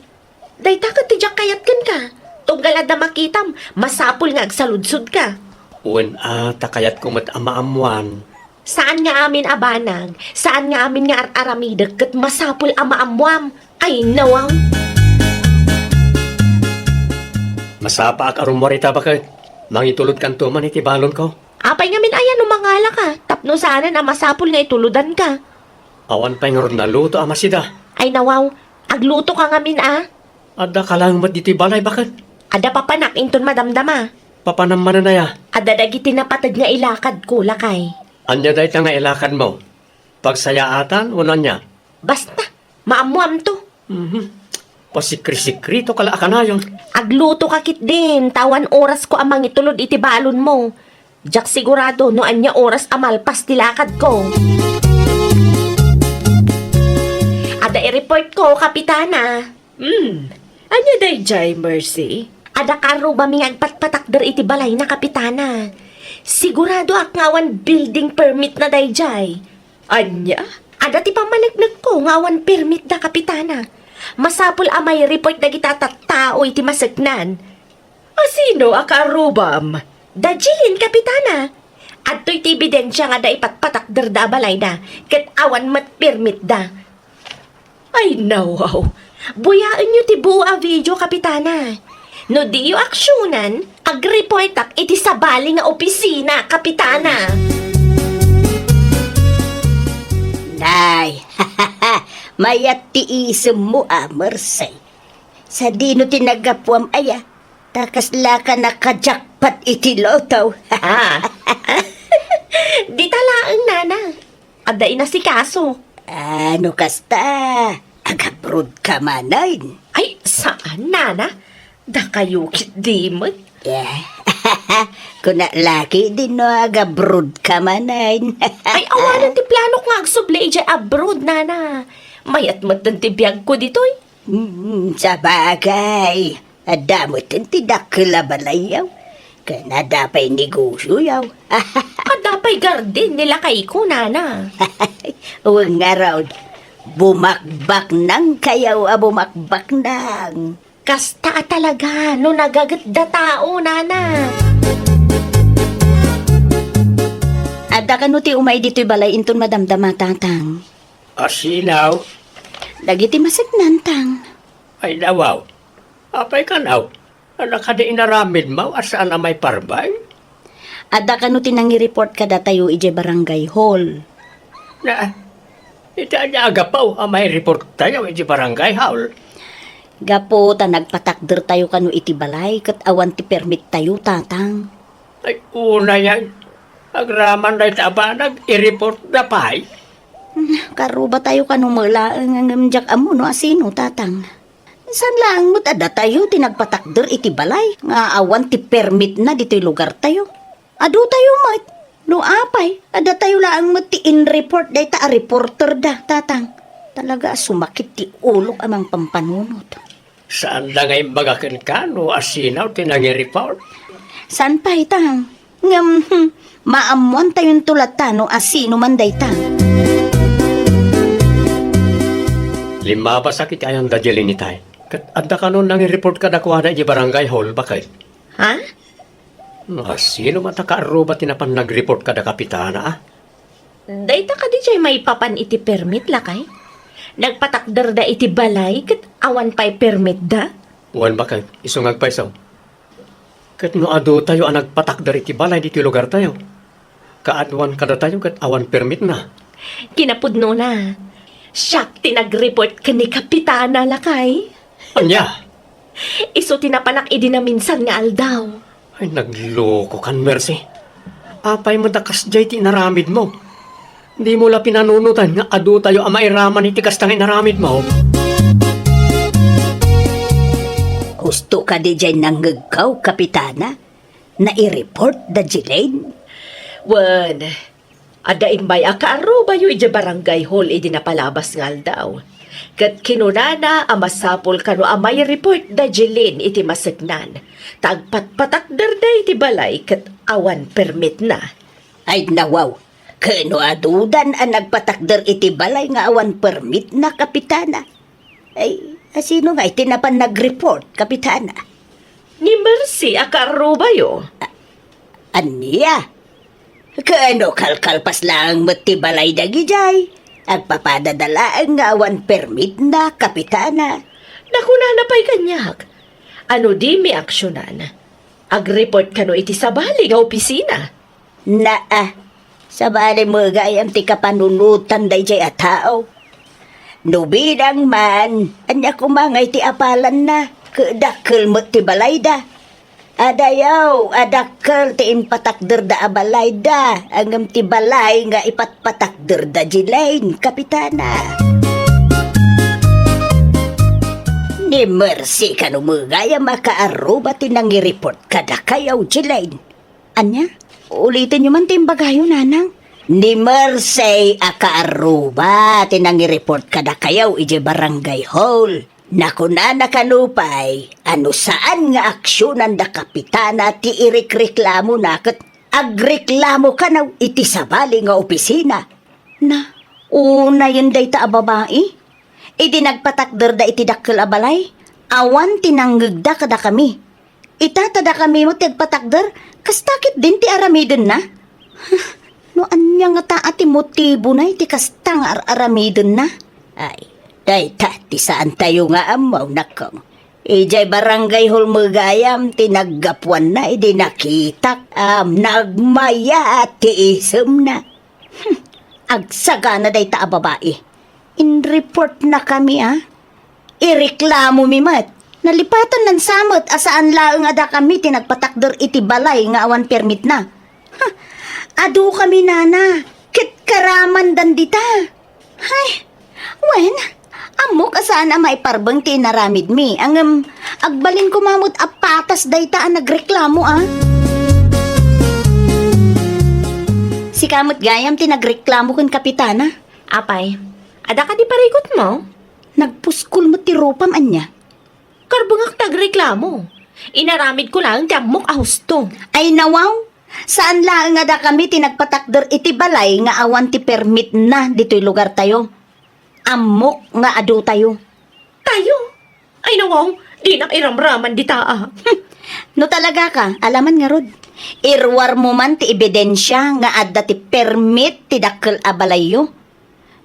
Dayta ket ti diak kayat kenka. Tunggal adda makitam, masapul nga agsaludsodka. Wen a, ta kayatko met a maammoan. Saan nga amin a banag, saan nga amin nga ar-aramidek ket masapul a maammoam. Ay, nawaw. Masapaak a rummuar ita, baket. Mangitulodkanto man iti balonko. Apay ngamin aya no mangalaka, tapno saanen a masapul nga itulodanka? Awan pay ngarud naluto a masida. Ay, nawaw, aglutoka ngamin a. Adda ka laeng met ditoy balay, baket? Adda papanak inton madamdama. Papanam manen aya? Adda dagiti napateg nga ilakadko, lakay. Ania dayta nga ilakadmo? Pagsayaatan wenno ania? Basta, maammoamto. Mhm. Pasikri-sikritoka la a kanayon. Aglutoka ketdin, ta awan orasko a mangitulod iti balonmo. Diak sigurado no ania oras a malpas ti lakadko. Adda i-reportko, Kapitana. Hmm. Ania daydiay, Mercy? Adda kaarrubami nga agpatpatakder iti balayna, Kapitana. Siguradoak nga awan building permit na daydiay. Ania? Adda ti pammaneknekko nga awan permit da, Kapitana. Masapul a mai-report dagita tattao iti maseknan. Asino a kaarrubam? Da Jeline, Kapitana. Adtoy ti ebidensia nga adda ipatpatakderda a balayda, ket awan met permitda. Ay, nawaw. Buyaenyo ti buo a video, Kapitana. No diyo aksionan, agreportak iti sabali nga opisina, Kapitana. Nay, mayat ti isemmo a, Mercy. Sadino ti naggapuam aya? Ta kaslaka nakajakpat iti lotto. Ah. Dita laeng, nana. Adda inasikaso. Ano kasta? Agabroad ka manen? Ay, saan, nana? Dakayo ketdi met. Yeah. Kuna laki din no agabroad ka manen. Ay, awanen ti planok nga agsubli idiay abroad, nana. Mayat metten ti biagko ditoy. Hmm, sabagay. Adda metten ti dakkel a balayyo. Ken adda pay negosioyo. Adda pay garden ni lakayko, nana. Wen ngarud, bumakbaknangkayo a bumakbaknang. Kasta a talaga no nagagetda tao, nana. Adda kano ti umay ditoy balay inton madamdama, Tatang? Asino? Dagiti maseknan, Tang. Ay, nawaw. Apay kano? Adda kadi inaramidmo a saan a maiparbay? Adda kano ti nangi-report kadatayo idiay barangay hall? Na, iti ania a gapu a mai-report tayo idiay barangay hall? Gapu ta nagpatakder tayo kano iti balay ket awan ti permit tayo, Tatang. Ay, unayen. Agraman dayta a banag, i-report da pay. Karuba tayo kano met laeng ngem diak ammo no asino, Tatang. Saan laeng met a datayo ti nagpatakder iti balay nga awan ti permitna ditoy lugartayo. Adu tayo met. No apay, a datayo laeng met ti in-report dayta a reporter da, Tatang. Talaga a sumakit ti ulok a mangpampanunot. Saan da nga imbaga kenka no asino ti nangi-report? Saan pay, Tang? Ngem, hmm, maammoantayonto latta no asino man dayta. Limmabasak iti ayan da Jeline itay. Ket adda kano nangi-report kadakuada idiay barangay hall, baket? Ha? No asino met a kaarruba ti napan nag-report kada kapitana, a? Dayta kadi diay maipapan iti permit, lakay? Nagpatakderda iti balay ket awan pay permitda? Wen, baket, isu nga agpayso. Ket no adu tayo a nagpatakder iti balay ditoy lugartayo, kaaduan kadatayo ket awan permitna. Kinapudnona, siak ti nag-report ken ni Kapitana, lakay. Ania? Isu ti napanak idi naminsan nga aldaw. Ay, naglokokan, Mercy. Apay met a kasdiay ti inaramidmo? Dimo la pinanunotan nga adu tayo a mairaman iti kasta nga inaramidmo? Husto kadi diay nangngegko, Kapitana? Nai-report da Jeline? Wen, adda immay a kaarrubayo idiay barangay hall idi napalabas nga aldaw. Ket kinunana a masapul kano a mai-report da Jeline iti maseknan, ta agpatpatakderda iti balay ket awan permitna. Ay, nawaw, ket no adudan a nagpatakder iti balay nga awan permitna, Kapitana? Ay, asino nga iti napan nag-report, Kapitana? Ni Mercy a kaarrubayo. A-, ania? Ket no kalkalpas laeng met ti balay dagidiay, agpapadada laeng nga awan permitna, Kapitana. Nakunana pay kaniak, ano dimi aksionan? Ag-report kano iti sabali nga opisina. Naa, sabali met gayam ti kapanunotan daydiay a tao. No bilang man, ania koma nga iti apalanna, ket dakkel met ti balayda. Adayo a dakkel ti impatakderda a balayda, ngem ti balay nga ipatpatakderda Jeline, Kapitana. Ni Mercy kano met gayam a kaarruba ti nangi-report kadakayo, Jeline. Ania? Ulitenyo man ti imbagayo, Nanang. Ni Mercy a kaarruba ti nangi-report kadakayo idiay barangay hall. Nakunana kano pay a no saan nga aksionan da Kapitana ti irekreklamona ket agreklamo kano iti sabali nga opisina. Na, unayen dayta a babai. Idi nagpatakderda iti dakkel a balay, awan ti nangngegda kadakami. Ita, ta dakami met ti agpatakder, kasta ketdin ti aramidenna. No ania ngata a ti motibona iti kasta nga ar-aramidenna? Ay, dayta ti saantayo nga ammo, nakong. Idiay Barangay Hall met gayam ti naggapuanna idi nakitak a nagmayat ti isemna. Hmm, agsagana dayta a babai. Inreportnakami a. Ireklamomi met. Nalipatan sa met a saan laeng a dakami ti nagpatakder iti balay nga awan permitna. Ha, adukami nana, ket karamandan dita. Hay, wen, ammok a saan a maiparbeng ti inaramidmi, ngem agbalin koma met a patas dayta a nagreklamo a. Sika met gayam ti nagreklamo ken Kapitana. Apay, adda kadi parikutmo? Nagpuskol met ti rupam ania. Karbengak ti agreklamo. Inaramidko laeng ti ammok a husto. Ay nawaw, saan laeng a dakami ti nagpatakder iti balay nga awan ti permitna ditoy lugartayo. Ammok nga adutayo. Tayo? Ay nawaw, dinak iramraman dita a. No talaga ka, alaman ngarud. Iruarmo man ti ebidensia nga adda ti permit ti dakkel a balayyo.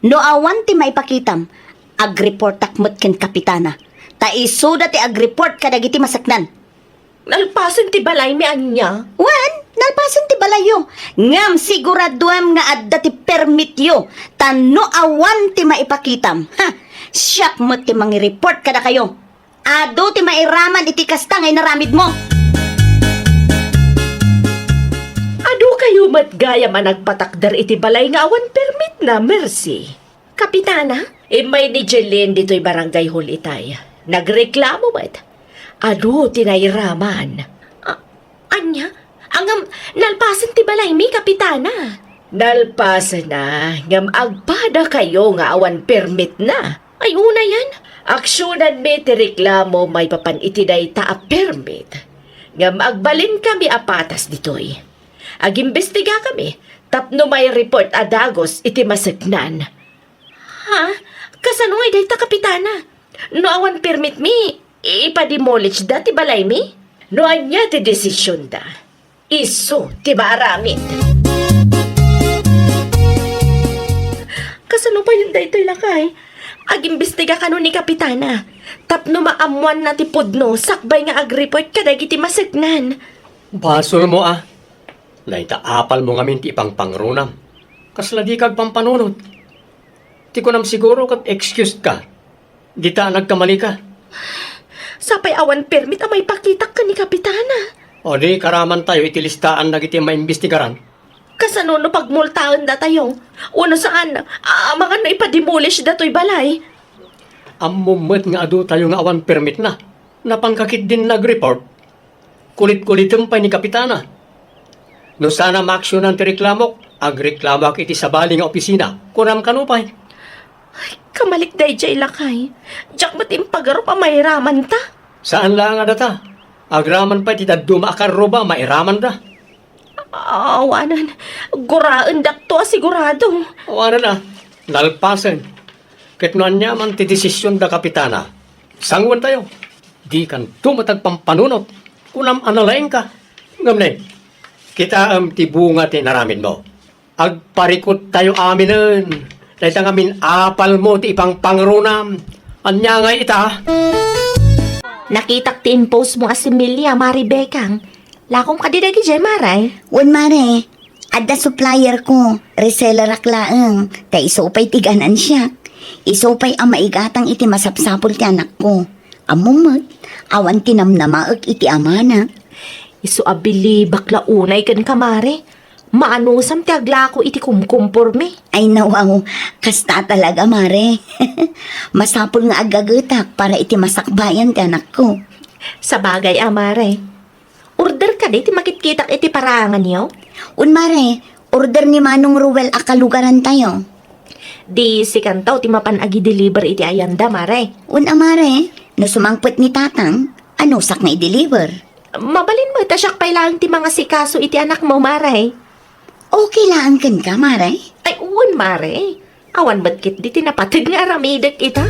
No awan ti maipakitam, agreportak met ken Kapitana. Ta isuda ti agreport kadagiti maseknan. Nalpasen ti balaymi ania? Wen, nalpasen ti balayyo. Ngem siguraduem nga adda ti permityo. Ta no awan ti maipakitam, ha, siak met ti mangireport kadakayo. Adu ti mairaman iti kasta nga inaramidmo. Adu kayo met gayam a nagpatakder iti balay nga awan permitna, Mercy. Kapitana? Immay ni Jeline ditoy barangay hall itay. Nagreklamo met. Adu ti nairaman. A-, ania? Ngem nalpasen ti balaymi, Kapitana. Nalpasenna, ngem agpada kayo nga awan permitna. Ay, unayen. Aksionanmi ti reklamo maipapan iti dayta a permit. Ngem agbalinkami a patas ditoy. Agimbestigakami tapno maireport a dagus iti maseknan. Ha? Kasano ngay dayta, Kapitana? No awan permitmi, ipademolishda ti balaymi? No ania ti desisionda, isu ti maaramid. Kasano payen daytoy, lakay? Agimbestiga kano ni Kapitana tapno maammoanna ti pudno sakbay nga agreport kadagiti maseknan. Basolmo a. Dayta apalmo ngamin ti ipangpangrunam. Kasla dika agpampanunot. Ti kunam siguro ket excused ka. Dita nagkamali ka. Sapay awan permit a maipakitak ken ni Kapitana. O di, karamantayo iti listaan dagiti maimbestigaran. Kasano no pagmultaendatayo? Wenno saan, amangan no ipademolish datoy balay? Ammom met nga adutayo nga awan permitna. Napanka ketdin nagreport. Kulit-kulitem pay ni Kapitana. No saan a maaksionan ti reklamok, agreklamoak iti sabali nga opisina. Kunam kano pay. Ay, kamalik daydiay, lakay. Diak met impagarup a mairamanta. Saan laeng a data. Agraman pay ti dadduma a karruba, mairamanda. Awanen, guraendakto a sigurado. Awanen a, nalpasen. Ket no aniaman ti desision da Kapitana, sanguentayo. Dikanto met agpampanunot. Kunam a nalaingka. Ngem ne, kitaem ti bunga ti inaramidmo. Agparikuttayo aminen. Dayta ngamin apalmo ti ipangpangrunam. Ania ngay ita? Nakitak ti impost mo a similya, Mari Bekang. Lakom kadi dagidiay, Mare? Wen, Mare. Adda supplier ko, resellerak laeng, ta isu pay ti ganansiak. Isu pay a maigatang iti masapsapul ti anakko. Ammom met, awan ti namnamaek iti amanak. Isu a bilibak la unay kenka, Mare. Maanusam ti aglako iti kumkumpormi. Ay, nawaw, kasta talaga, Mare. Masapul nga agagetak para iti masakbayan ti anakko. Sabagay a, Mare. Order kadi ti makitkitak iti paraanganyo? Wen, Mare, order ni Manong Ruel a kalugarantayo. Di sikanto ti mapan agi-deliver iti ayanda, Mare. Wen a, Mare, no sumangpet ni Tatang, anusak nga i-deliver? Mabalin met a siak pay laeng ti mangasikaso iti anakmo, Mare. Okay laeng kenka, Mare? Ay, wen, Mare. Awan met ketdi ti napateg nga aramidek ita.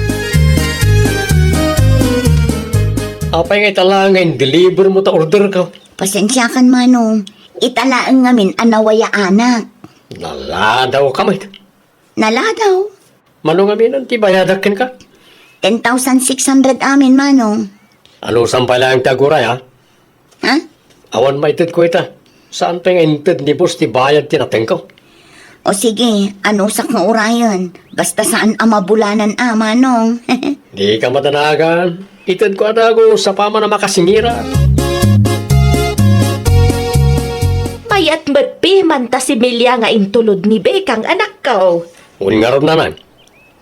Apay nga ita laeng nga in-deliver mo ta order ka? Pasensiakan, Manong. Ita laeng ngamin a nawayaanak. Naladawka met. Naladaw. Mano ngamin ti bayadak kenka? Ten thousand six hundred amin, Manong. Anusam pay laeng ti aguray, ha? Ha? Awan maitedko ita. Saan pay nga inted ni boss ti bayad ti natengko? O sige, anusak nga urayen. Basta saan a mabulanan a, Manong. Dika madanagan. Itedko a dagus apaman a makasingirak. Mayat met piman ta similya nga intulod ni Bekang, anakko. Wen ngarud, Nanang,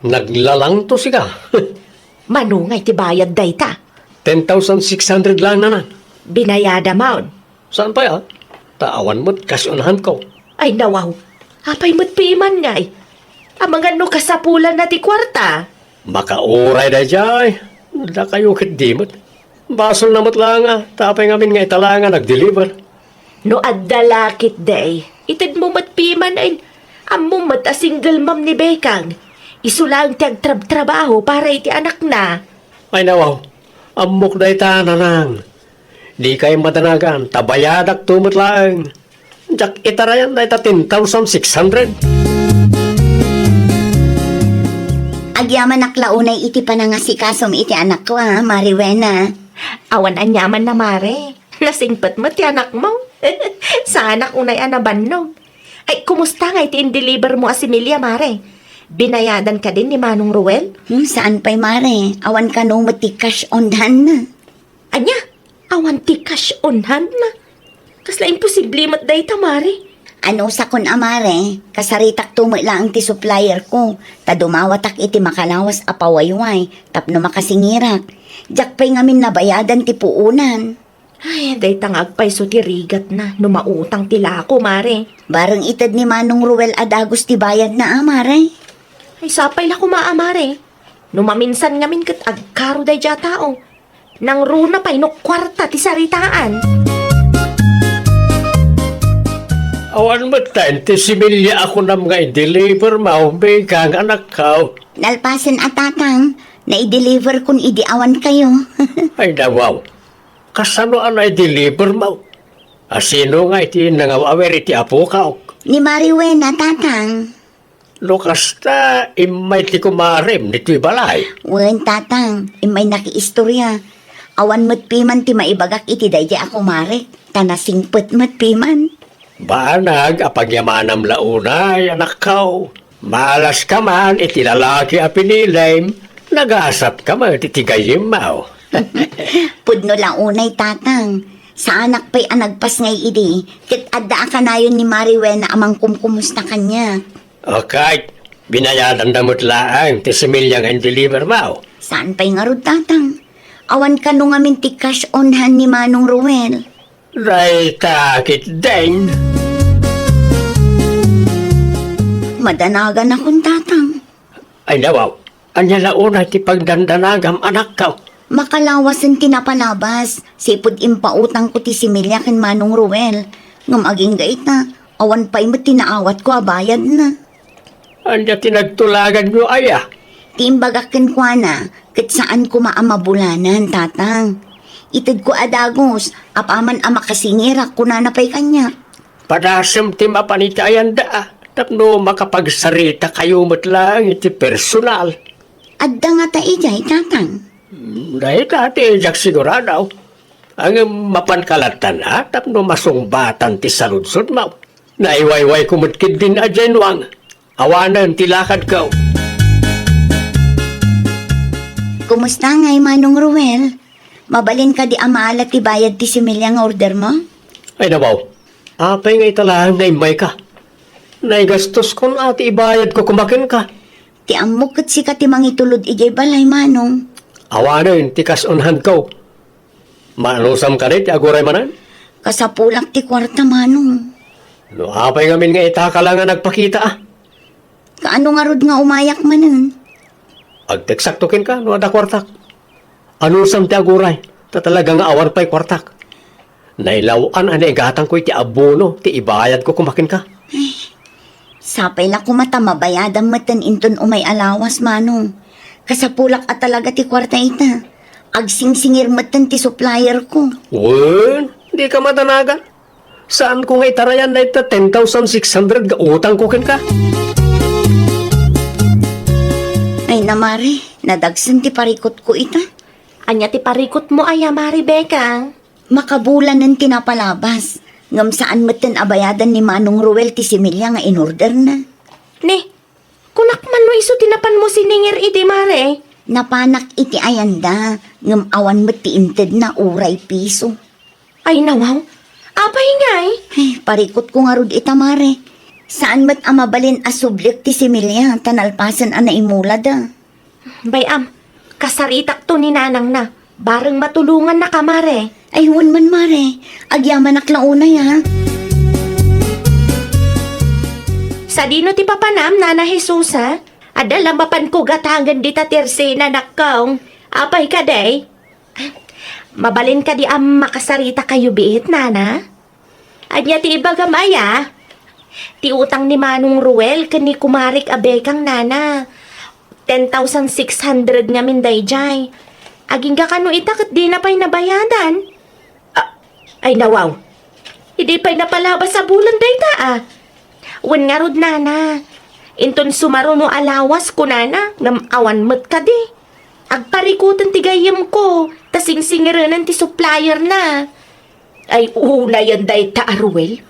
naglalangto sika. Mano ngay ti bayad dayta? Ten thousand six hundred laeng, Nanang. Binayadam on? Saan pay a? Ta awan met cash on hand ko. Ay, nawaw. Apay met piman ngay? Amangan no kasapulanna ti kuarta? Makauray daydiay. Dakayo ketdi met. Basolna met laeng a, ta apay ngamin nga ita laeng a nag-deliver? No adda la ketdi, itedmo met piman, ay, ammom met a single mom ni Bekang. Isu laeng ti agtrabtrabaho para iti anakna. Ay, nawaw. Ammok dayta, Nanang. Dikay madanagan, ta bayadakto met laeng. Diak itarayan dayta ten thousand six hundred. Agyamanak la unay iti panangasikasom iti anakko a, Mare Wena. Awan aniamanna, Mare. Nasingpet met ti anakmo. Saanak unay a nabannog. Ay, kumusta ngay ti in-deliver mo a similya, Mare? Binayadan kadin ni Manong Ruel? Hmm, saan pay, Mare. Awan kano met ti cash on hand na. Ania? Awan ti cash on hand na? Kasla imposible met dayta, Mare. Anusakon a, Mare, kasaritakto met laeng ti supplier ko, ta dumawatak iti makalawas a pawayway tapno makasingirak. Diak pay ngamin nabayadan ti puonan. Ay, dayta nga agpayso ti rigatna no mautang ti lako, Mare. Bareng ited ni Manong Ruel a dagus ti bayadna a, Mare. Ay, sapay la koma a, Mare. No maminsan ngamin ket agkaro daydiay a tao. Nangruna pay no kuarta ti saritaan. Awan met ta ti similya a kunam nga i-deliver mo, Bekang, anakko. Nalpasen a, Tatang, na-i-deliver kon idi awan kayo. Ay, nawaw. Kasano a na-i-deliver mo? A sino nga iti nangaw-awir iti apok? Ni Mare Wena, Tatang. No kasta, immay ti kumarem ditoy balay. Wen, Tatang, immay nakiistorya. Awan met piman ti maibagak iti daydiay a kumare, ta nasingpet met piman. Banag a pagyamanam la unay, anakko. Malas ka man iti lalaki a pinilem, nagasat ka met iti gayyemmo. Pudno la unay, Tatang. Saanak pay a nagpasngay idi, ket adda a kanayon ni Mare Wena a mangkumkumusta kaniak. Okay, binayadanda met laeng ti similya nga in-deliver mo. Saan pay ngarud, Tatang? Awan kano ngamin ti cash on hand ni Manong Ruel. Dayta ketdin. Madanaganakon, Tatang. Ay, nawaw, ania la unay ti pagdandanagam, anakko? Makalawasen ti napalabas, sipud impautangko ti similya ken Manong Ruel. Ngem agingga ita, awan pay met ti naawatko a bayadna. Ania ti nagtulaganyo aya? Ti imbagak kenkuana, ket saan koma a mabulanan, Tatang. Itedko a dagus, apaman a makasingirak, kunana pay kaniak. Padasem ti mapan iti ayanda, tapno makapagsarita kayo met laeng iti personal. Adda ngata idiay, Tatang? Hmm, dayta ti diak sigurado. Ngem mapanka lattan a tapno masungbatan ti saludsodmo. Naiwaywayko met ketdin a Januang. Awanen ti lakadko. Kumusta ngay, Manong Ruel? Mabalin kadi a maala ti bayad ti similya nga ordermo? Ay, nabaw. Apay nga ita laeng nga immayka? Naigastoskon a ti ibayadko koma kenka. Ti ammok ket sika ti mangitulod idiay balay, Manong. Awanen ti cash on handko. Maanusam kadi ti aguray manen? Kasapulak ti kuarta, Manong. No apay ngamin nga itaka la nga nagpakita, a? Paano ngarud nga umayak manen? Agteksakto kenka no adda kuartak. Anusam ti aguray, ta talaga nga awan pay kuartak. Nailaw-an a naigatangko iti abono ti ibayadko koma kenka. Sapay la koma ta mabayadam metten inton umay a lawas, Manong. Kasapulak a talaga ti kuarta ita. Agsingsingir metten ti supplierko. Wen, dika madanagan. Saanko nga itarayan dayta ten thousand six hundred nga utangko kenka. Ay na, Mare, nadagsen ti parikutko ita. Ania ti parikutmo aya, Mare Bekang? Makabulanen ti napalabas, ngem saan metten a bayadan ni Manong Ruel ti similya nga inorderna. Ni, kunak man no isu ti napanmo siningir idi, Mare? Napanak iti ayanda, ngem awan met ti intedna uray piso. Ay, nawaw. Apay ngay? Ay, parikutko ngarud ita, Mare. Saan met a mabalin a subliek ti similya ta nalpasen a naimulada. Bay-am, kasaritakto ni nanangna. Bareng matulongannaka, Mare. Ay, wen man, Mare. Agyamanak la unay, a. Sadino ti papanam, Nana Jesusa? Adda la mapanko gatangen dita tersena, nakkong. Apay kadi? Mabalin kadi a makasarita kayo biit, Nana? Ania ti ibagam aya? Ti utang ni Manong Ruel ken ni kumarik a Bekang, Nana. Ten thousand six hundred ngamin daydiay. Agingga kano ita ket dina pay nabayadan. Ah, ay, nawaw. Idi pay napalabas a bulan dayta, a. Wen ngarud, Nana. Inton sumaruno a lawas, kunana, ngem awan met kadi. Agparikuten ti gayyemko, ta singsingirenen ti supplierna. Ay, unayen dayta a Ruel.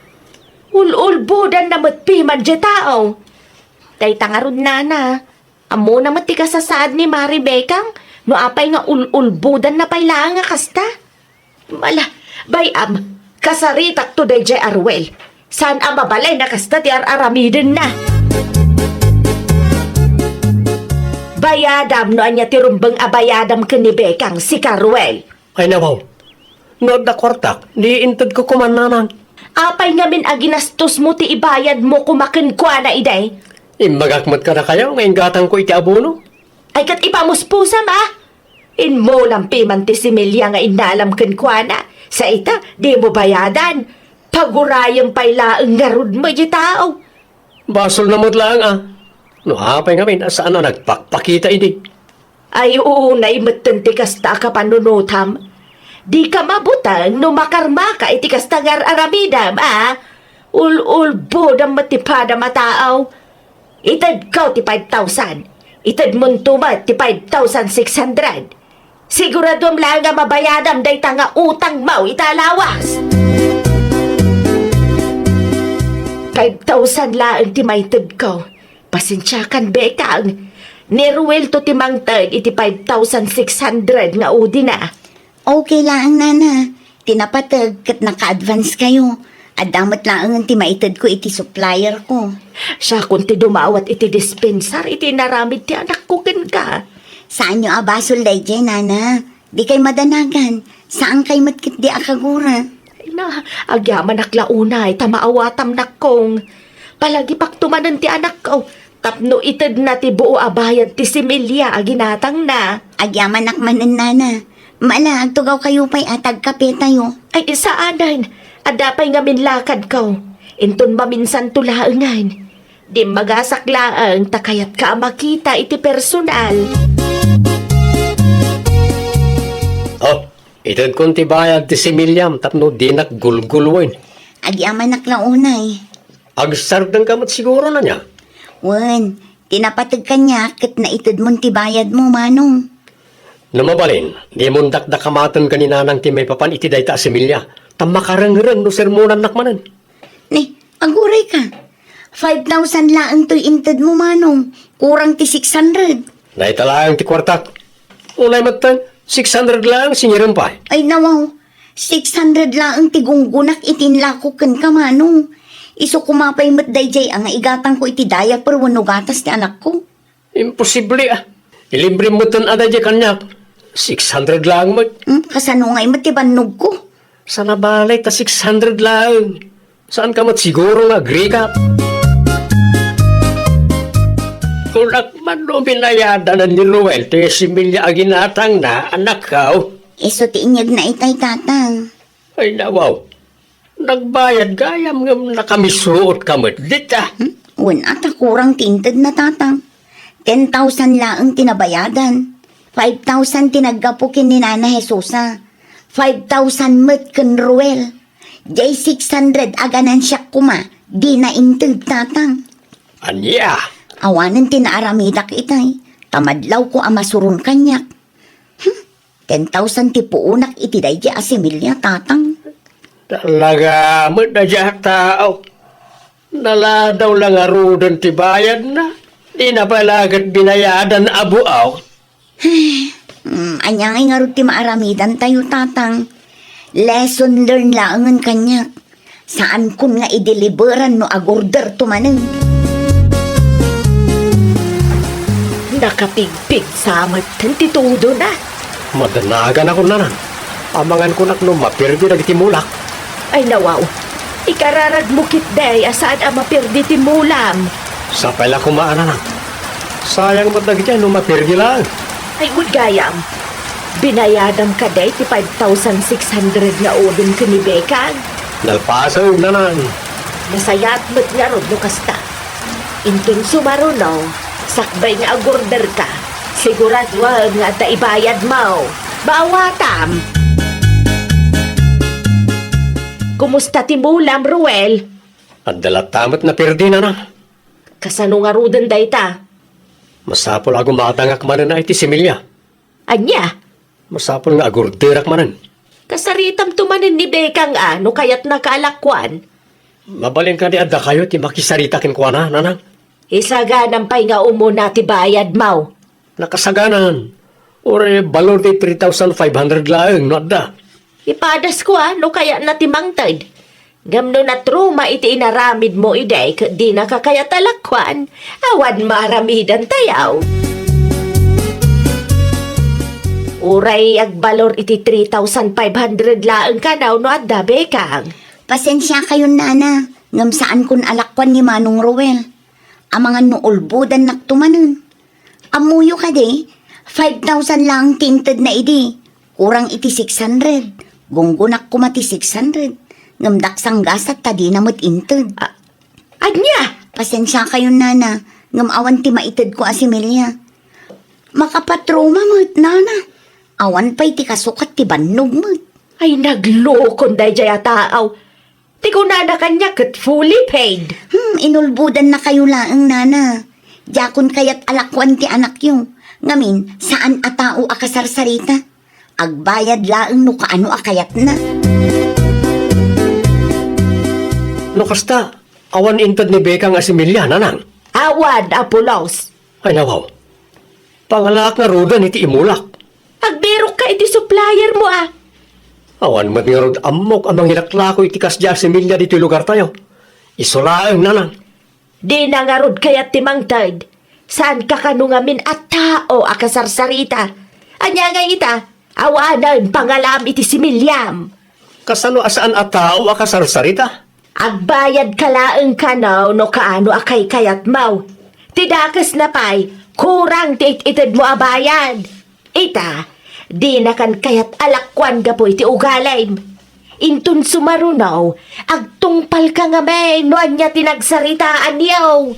Ul-ulbodanna met piman diay tao. Dayta ngarud, Nana, ammona met ti kasasaad ni Mare Bekang no apay nga ul-ulbodanna pay laeng a kasta. Mala, bay-am, kasaritakto daydiay a Ruel. Saan a mabalin a kasta ti ar-aramidenna. Bayadam no ania ti rumbeng a bayadam ken ni Bekang, sika, Ruel. Ay, nawaw. No adda kuartak, di intedko koma, nanang. Apay ngamin a ginastosmo ti ibayadmo koma kenkuana idi? Imbagak met kadakayo nga inggatangko iti abono. Ay, ket ipamuspusam, a? Immulam piman ti similya nga innalam kenkuana. Sa ita, dimo bayadan. Pagurayem pay laeng ngarud met diay tao. Basolna met laeng, a. No apay ngamin a saan a nagpakpakita idi? Ay, unay metten ti kasta a kapanunotam. Dika mabuteng no makarmaka iti kasta nga ar-aramidem, a? Ul-ulbodam met ti padam a tao. Itedko ti five thousand. Itedmonto met ti five thousand six hundred. Siguraduem laeng a mabayadam dayta nga utangmo ita a lawas. Five thousand laeng ti maitedko. Pasensiakan, Bekang. Ni Ruelto ti mangted iti five thousand six hundred nga udina. Okay laeng, Nana. Ti napateg ket naka-advance kayo. Adda met laengen ti maitedko iti supplierko. Siakon ti dumawat iti dispensar iti inaramid ti anakko kenka. Saanyo a basol daydiay, Nana. Dikay madanagan. Saankay met ketdi a kagura. Ay na, agyamanak la unay ta maawatam, nakkong. Palagipakto manen ti anakko tapno itedna ti buo a bayad ti similya a ginatangna. Agyamanak manen, Nana. Mala, agtugawkayo pay a tagkapetayo. Ay, saanen. Adda pay ngamin lakadko. Inton maminsanto laengen. Dimmagasak laeng ta kayatka a makita iti personal. Oh, itedkon ti bayad ti similyam tapno dinak gulguloen. Agyamanak la unay. Agsardengka met siguro, ania? Wen, ti napateg kaniak ket naitedmon ti bayadmo, Manong. No mabalin, dimon dakdakamaten ken ni Nanang ti maipapan iti dayta a similya, ta makarengreng no sermonannak manen. Ni, agurayka. Five thousand laeng toy intedmo, Manong. Kurang ti six hundred. Dayta laeng ti kuartak. Unay metten, six hundred laeng, sinirem pay. Ay, nawaw. Six hundred laeng ti gunggonak iti inlako kenka, Manong. Isu koma pay met daydiay a nga igatangko iti diaper wenno gatas ti anakko. Imposible, a. Ilibrem metten a daydiay kaniak. Six hundred laeng met. Hmm, kasano ngay met ti bannogko? Sana balay ta six hundred laeng. Saanka met siguro nga agrika? Kunak man no binayadanan ni Ruel ti similya a ginatangna, anakko. Isu ti inyegna itay, Tatang. Ay, nawaw. Nagbayad gayam ngem nakamisuot ka met dita. Hmm? Wen a ta kurang ti intedna, Tatang. Ten thousand laeng ti nabayadan. Five thousand ti naggapu ken ni Nana Jesusa. Five thousand met ken Ruel. Jay six hundred a ganansiak koma, dina inted, Tatang. Ania? Awanen ti naaramidak itay, ta madlawko a masuron kaniak. Hmm, ten thousand ti puonak iti daydi a similya, Tatang. Talaga met a diak tao. Naladaw la ngaruden ti bayadna. Di na pay la ket binayadan a buok. Hmm, ania ngay ngarud ti maaramidantayo, Tatang? Lesson learned laengen kaniak. Saankon nga ideliberan no agorderto manen. Nakapigpigsa met ti tudona. Madanagan ako, Nanang. Amangan kunak no maperdi dagiti mulak. Ay, nawaw. Ikararagmo ketdi a saan a maperdi ti mulam. Sapay la koma, Nanang. Sayang met dagiti no maperdi laeng. Ay, wen gayam. Binayadam kadi ti five thousand six hundred nga udom ken ni Bekang? Nalpasen, Nanang. Nasayaat met ngarud no kasta. Inton sumaruno, sakbay nga agorderka, siguraduem nga adda ibayadmo. Maawatam. Kumusta ti mulam, Ruel? Adda latta met naperdi, Nanang. Kasano ngaruden dayta? Masapul a gumatangak manen iti similya. Ania? Masapul nga agorderak manen. Kasaritamto manen ni Bekang a no kayatnaka a lakuan. Mabalin kadi a dakayo ti makisarita kenkuana, Nanang? Isaganam pay nga umuna ti bayadmo. Nakasaganan. Uray balor ti three thousand five hundred laeng no adda. Ipadasko a no kayatna ti mangted. Ngem no natruma iti inaramidmo idi ket dinaka kayat a lakuan, awan maaramidantayo. Uray agbalor iti three thousand five hundred laeng kano no adda, Bekang. Pasensiakayon, Nana, ngem saankon a lakuan ni Manong Roel. Amangan no ulbodannakto manen. Ammoyo kadi, five thousand laeng ti intedna idi. Kurang iti six hundred. Gunggonak koma ti six hundred. Ngem daksanggasat ta dina met inted. A-, ania? Pasensiakayon, Nana. Ngem awan ti maitedko a similya. Makapatruma met, Nana. Awan pay ti kasukat ti bannog met. Ay, naglokon daydiay a taaw. Ti kunana kaniak ket fully paid. Hmm, inulbodannakayo laeng, Nana. Diakon kayat a lakuan ti anakyo. Ngamin, saan a tao a kasarsarita. Agbayad laeng no kaano a kayatna. No kasta, awan inted ni Bekang a similya, Nanang? Awan, Apolos. Ay, nawaw. Pangalaak ngaruden iti imulak. Agbirokka iti suppliermo a. Awan met ngarud ammok a mangilaklako iti kasdiay a similya ditoy lugartayo. Isu laeng, Nanang. Dina ngarud kayat ti mangted. Saanka kano ngamin a tao a kasarsarita. Ania ngay ita? Awanen pangalaam iti similiam. Kasano a saan a tao a kasarsarita? Agbayadka laeng kano no kaano a kaykayatmo. Ti dakesna pay, kurang ti it-itedmo a bayad. Ita, dinakan kayat a lakuan gapu iti ugalim. Inton sumaruno, agtungpalka ngamin no ania ti nagsaritaanyo.